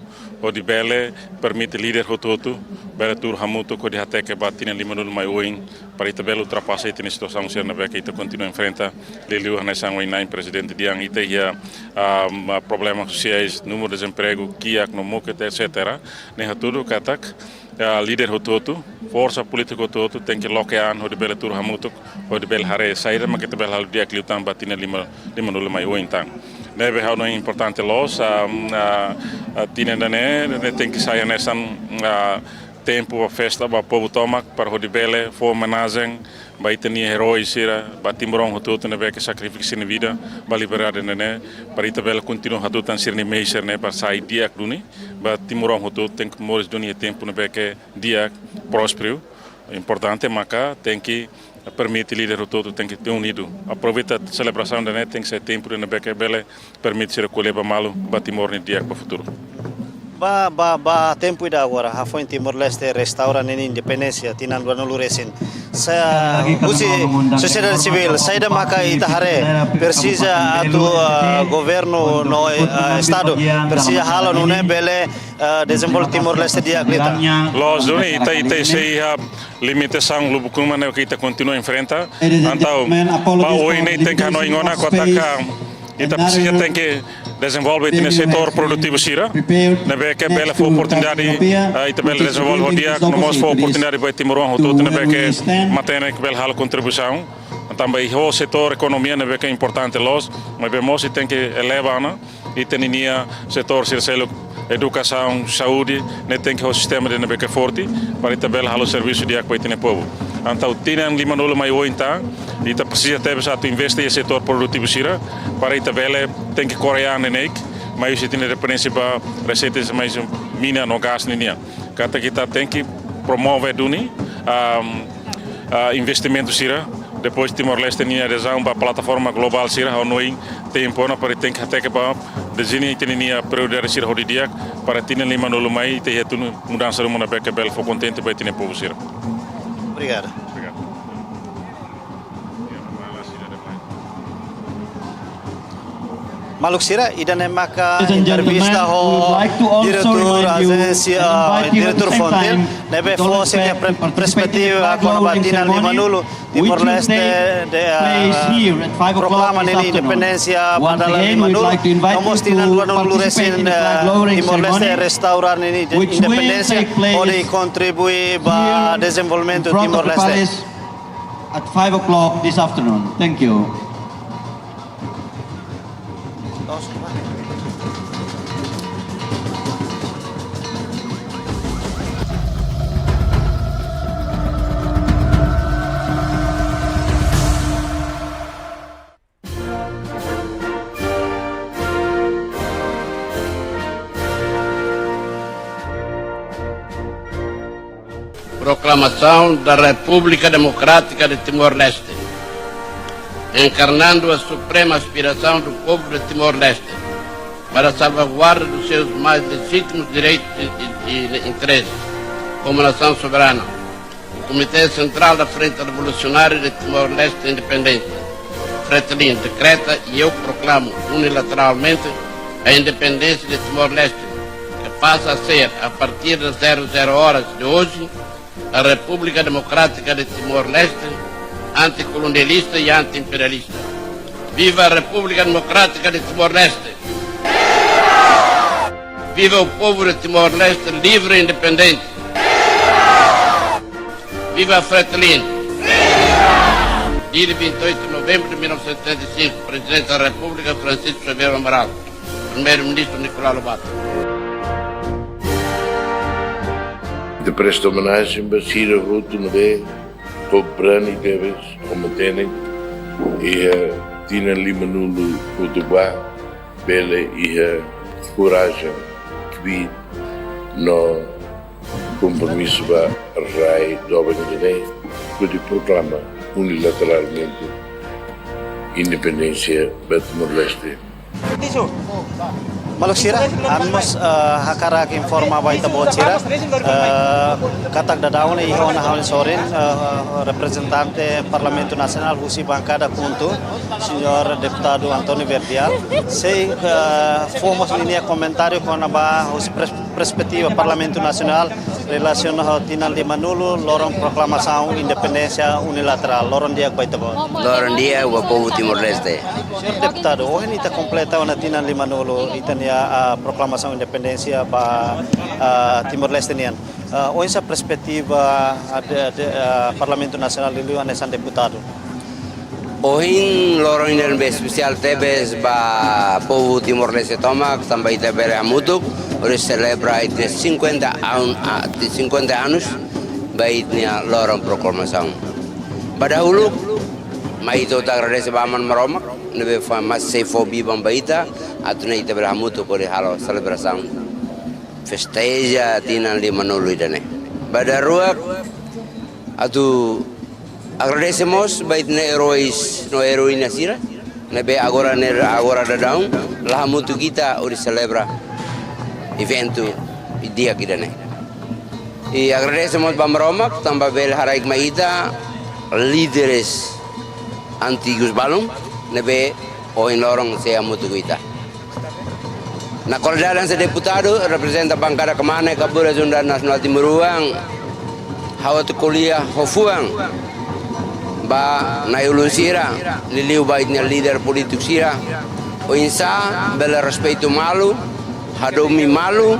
hodi bele permite líder hotu-hotu bele tuur hamutuk hodi hateke ba tinan limanulu mai oin, para ita bele ultrapasa ita-nia situasaun sira ne'ebé ke ita kontinua enfrenta, liuliu hanesan ohin na'in prezidente dehan ita iha, ah, problema sosiais, númeru dezempregu kiak no mukit, et cetera. Ne'e hatudu katak, ah, líder hotu-hotu, forsa polítika hotu-hotu tenke loke an hodi bele tuur hamutuk, hodi bele haree saida mak ita bele halo di'ak liután ba tinan lima, limanulu mai oin tan. Ne'ebé ha'u hanoin importante loos, ah, ah, ah, tinan ida-ne'e, ne'e tenke sai hanesan, ah, tempu ba festa ba povu tomak, para hodi bele fó omenajen ba ita-nia erói sira, ba timoroan hotu-hotu ne'ebé ke sakrifika sira-nia vida ba liberdade ne'e, para ita bele kontinua hatutan sira-nia mehi sira-ne'e para sai di'ak duni ba timoroan hotu-hotu, tenke moris duni iha tempu ne'ebé ke di'ak, prósperu. Importante maka tenke permite líder hotu-hotu tenke reunidu. Aproveita selebrasaun ida-ne'e tenke sai tempu ida ne'ebé ke bele permite sira ko'alia ba malu ba Timor nia di'ak ba futuru. Ba, ba, ba tempu ida agora, hafoin Timor-Leste restaura ninia independénsia tinan ruanulu resin. Sa, husi sosiedade sivíl, saida maka ita haree, presiza atu, ah, governu no, ah, Estadu, presiza halo nune'e bele, ah, dezenvolve Timor-Leste di'ak liután. Loos duni, ita, ita sei iha limitasaun lubuk uma ne'ebé ke ita kontinua enfrenta. Entaun, ba oin ne'e tenke hanoin ona katak ita presiza tenke dezenvolve ita-nia setór produtivu sira ne'ebé ke bele fó oportunidade, eh, ita bele dezenvolve ho di'ak, no mós fó oportunidade ba timoroan hotu-hotu ne'ebé ke matenek bele halo kontribuisaun. Tanba iha setór ekonomia ne'ebé ke importante loos, maibé mós ita tenke eleva ona ita-nia setór sira seluk, edukasaun, saúde, ne'e tenke ho sistema ida ne'ebé ke forte, para ita bele halo servisu di'ak ba ita-nia povu. Entaun tinan limanulu mai oin tan, ita presiza tebes atu investe iha setór produtivu sira, para ita bele tenke kore an neineik, mai husi ita-nia dependénsia ba reseitas mai husi mina no gás ninian. Katak ita tenke promove duni, am, ah, investimentu sira. Depois Timor-Leste nia adezaun ba plataforma globál sira, ha'u hanoin tempu ona para tenke hateke ba dezeña ita-nia prioridade sira ho di'ak para tinan limanulu mai ita iha tun mudansa ruma ne'ebé ke bele fó kontente ba ita-nia povu sira. Obrigadu. Obrigadu. Maluk sira, ida-ne'e maka entrevista ho diretór ajénsia, ah, diretór Fontil, ne'ebé fó sira-nia perspetiva kona-ba tinan limanulu Timor-Leste, ah, proklama ninia independénsia ba dala limanulu. No mós tinan ruanulu resin, ah, Timor-Leste restaura ninia independénsia hodi kontribui ba dezenvolvimentu Timor-Leste. At five o'clock this afternoon. Thank you. Proclamação da República Democrática de Timor-Leste, encarnando a suprema aspiração do povo de Timor-Leste para a salvaguarda dos seus mais legítimos direitos e, e, e interesses como nação soberana. O Comité Central da Frente Revolucionária de Timor-Leste Independente, Fretilin, decreta e eu proclamo unilateralmente a independência de Timor-Leste, que passa a ser, a partir das zero zero horas de hoje, a República Democrática de Timor-Leste, anticolonialista e anti-imperialista. Viva a República Democrática de Timor-Leste! Viva o povo de Timor-Leste livre e independente! Viva a Fretilin! Dili, vinte e oito de novembro de mil novecentos e setenta e cinco, Presidente da República, Francisco Xavier Amaral. Primeiro-Ministro Nicolau Lobato. Ita presta omenajen ba sira hotu ne'ebé ho brani tebes, ho matenek, iha tinan limanulu hotu ba, bele iha korajen, kbiit no kompromisu ba rai doben ida-ne'e, hodi proklama unilateralmente independénsia ba Timor-Leste. Tisu. Maluk sira, ami mós, eh, hakarak informa ba ita-boot sira, eh, katak daudaun ne'e iha ona ha'u-nia sorin, eh, reprezentante Parlamentu Nasionál husi bankada KHUNTO, Señór Deputadu António Verdial, sei, eh, fó mós ninia komentáriu kona-ba husi pres-, perspetiva Parlamentu Nasionál relasiona ho tinan limanulu loron proklamasaun independénsia unilaterál. Loron di'ak ba ita-boot. Loron di'ak ba povu Timor-Leste. Señór Deputadu, ohin ita kompleta ona tinan limanulu ita-nia, ah, proklamasaun independénsia ba, ah, Timor-Leste nian. Ah, oinsá perspetiva, ah, de, de, ah, Parlamentu Nasionál liuliu hanesan deputadu? Ohin loron ida ne'ebé espesiál tebes ba povu Timor-Leste tomak, tanba ita bele hamutuk hodi selebra ita-nia cinquenta an-, ah, cinquenta anos ba ita-nia loron proklamasaun. Ba dahuluk, mai ita hotu agradese ba Aman Maromak ne'ebé fó, mós sei fó biban ba ita, atu nune'e ita bele hamutuk hodi halo selebrasaun, festeja tinan limanulu ida-ne'e. Ba daruak, atu agradese mós ba ita-nia eróis no eroína sira ne'ebé agora ne'e, agora daudaun la hamutuk ita hodi selebra eventu di'ak ida-ne'e. I agradese mós ba Maromak tanba bele haraik mai ita líderes antigus balun ne'ebé ohin loron sei hamutuk ho ita. Na kualidade hanesan deputadu, reprezenta bankada Kmanek, Kabura Junta Nasionál Timoroan, ha'u atu ko'alia ho fuan ba na'i-ulun sira, liuliu ba ita-nia líder polítiku sira, oinsá bele respeitu malu, hadomi malu,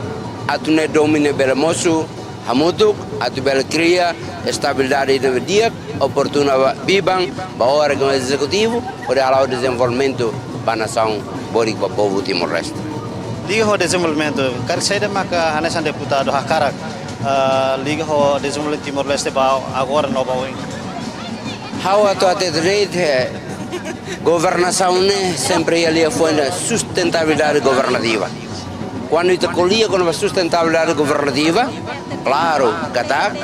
atu nune'e domin ne'e bele mosu, hamutuk atu bele kria estabilidade ida di'ak, oportuna ba, biban ba órgaun ezekutivu hodi hala'o dezenvolvimentu ba nasaun boot ba povu Timor-Leste. Liga ho dezenvolvimentu, karik saida maka hanesan deputadu hakarak, eh, liga ho dezenvolvimentu Timor-Leste ba agora no ba oin? Ha'u atu hatete de'it, eh, governasaun ne'e sempre iha liafuan sustentabilidade governativa. Kuandu ita ko'alia kona-ba sustentabilidade governativa, klaru katak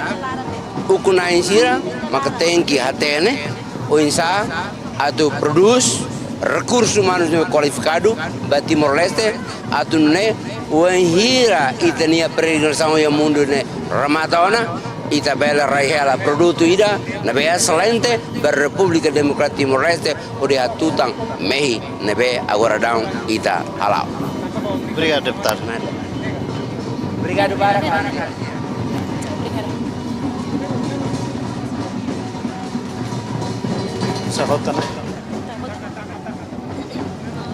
ukun-na'in sira maka tenke hatene oinsá atu prodús rekursu umanus ne'ebé kualifikadu ba Timor-Leste, atu nune'e wainhira ita-nia peregrinasaun iha mundu ne'e remata ona, ita bele rai hela produtu ida ne'ebé eselente ba Repúblika Demokrátika Timor-Leste, hodi hatutan mehi ne'ebé agora daudaun ita hala'o. Obrigadu, deputadu. Obrigadu barak. Sahota.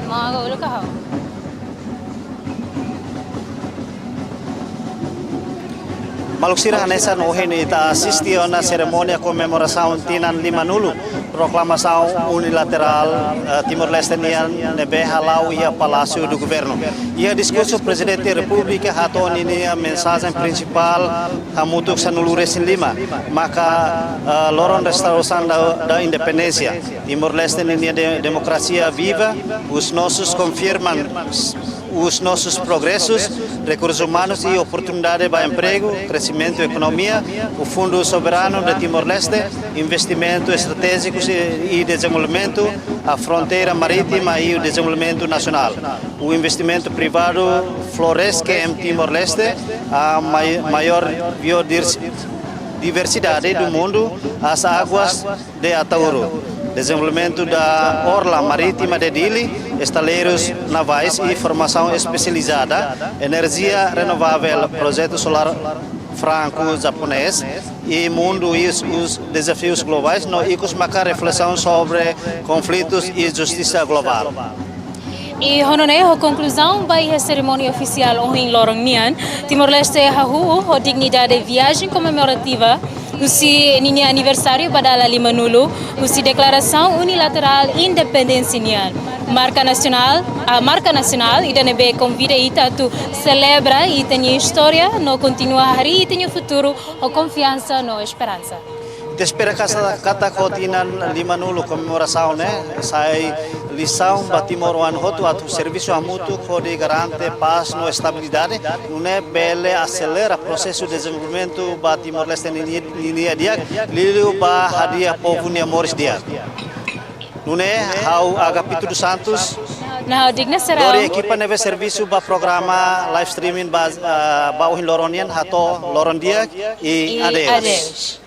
Mau agora uluk ka ha'u? Maluk sira, hanesan ohin ita asiste ona serimónia komemorasaun tinan limanulu proklamasaun unilaterál, eh, Timor-Leste nian ne'ebé hala'o iha Palásiu do Governu. Iha diskursu Prezidente Repúblika hato'o ninia mensajen prinsipál hamutuk sanulu-resin-lima, maka, eh, loron restaurasaun da, da independénsia. Timor-Leste ninia de-, democracia viva, os nossos confirman os nossos progressos, rekursus umanus i oportunidade ba empregu, kresimentu ekonomia, o Fundo Soberano de Timor-Leste, investimentu estratéjiku i, i dezenvolvimentu, a fronteira marítima i o dezenvolvimentu nasionál. O investimento privado floresce em Timor-Leste, a mai-, maior biodiversidade do mundo, as águas de Ataúro, dezenvolvimentu da orla marítima de Dili, estaleiros navais i formasaun espesializada, enerjia renovável, projetu solár franku-japonés, i mundu i os, os dezafius globais, no ikus maka reflesaun sobre konflitus i justisa globál. I ho nune'e, ho konkluzaun ba iha serimónia ofisiál ohin loron nian, Timor-Leste hahú ho dignidade viajen komemorativa husi ninia aniversáriu ba dala limanulu husi deklarasaun unilaterál independénsia nian. Marka nasionál, ah, marka nasionál ida ne'ebé konvida ita atu selebra ita-nia istória no kontinua harii ita-nia futuru ho konfiansa no esperansa. Ita espera kasa-, katak ho tinan limanulu komemorasaun ne'e sai lisaun ba timoroan hotu atu servisu hamutuk hodi garante pás no estabilidade, nune'e bele aselera prosesu dezenvolvimentu ba Timor-Leste ninia, ninia di'ak, liuliu ba hadi'a povu nia moris di'ak. Nune'e ha'u Agapito dos Santos, Nah, digna será. Lori ekipa ne'ebé servisu ba programa live streaming ba, ah, ba ohin loron nian, hato'o loron di'ak i adeus. Adeus.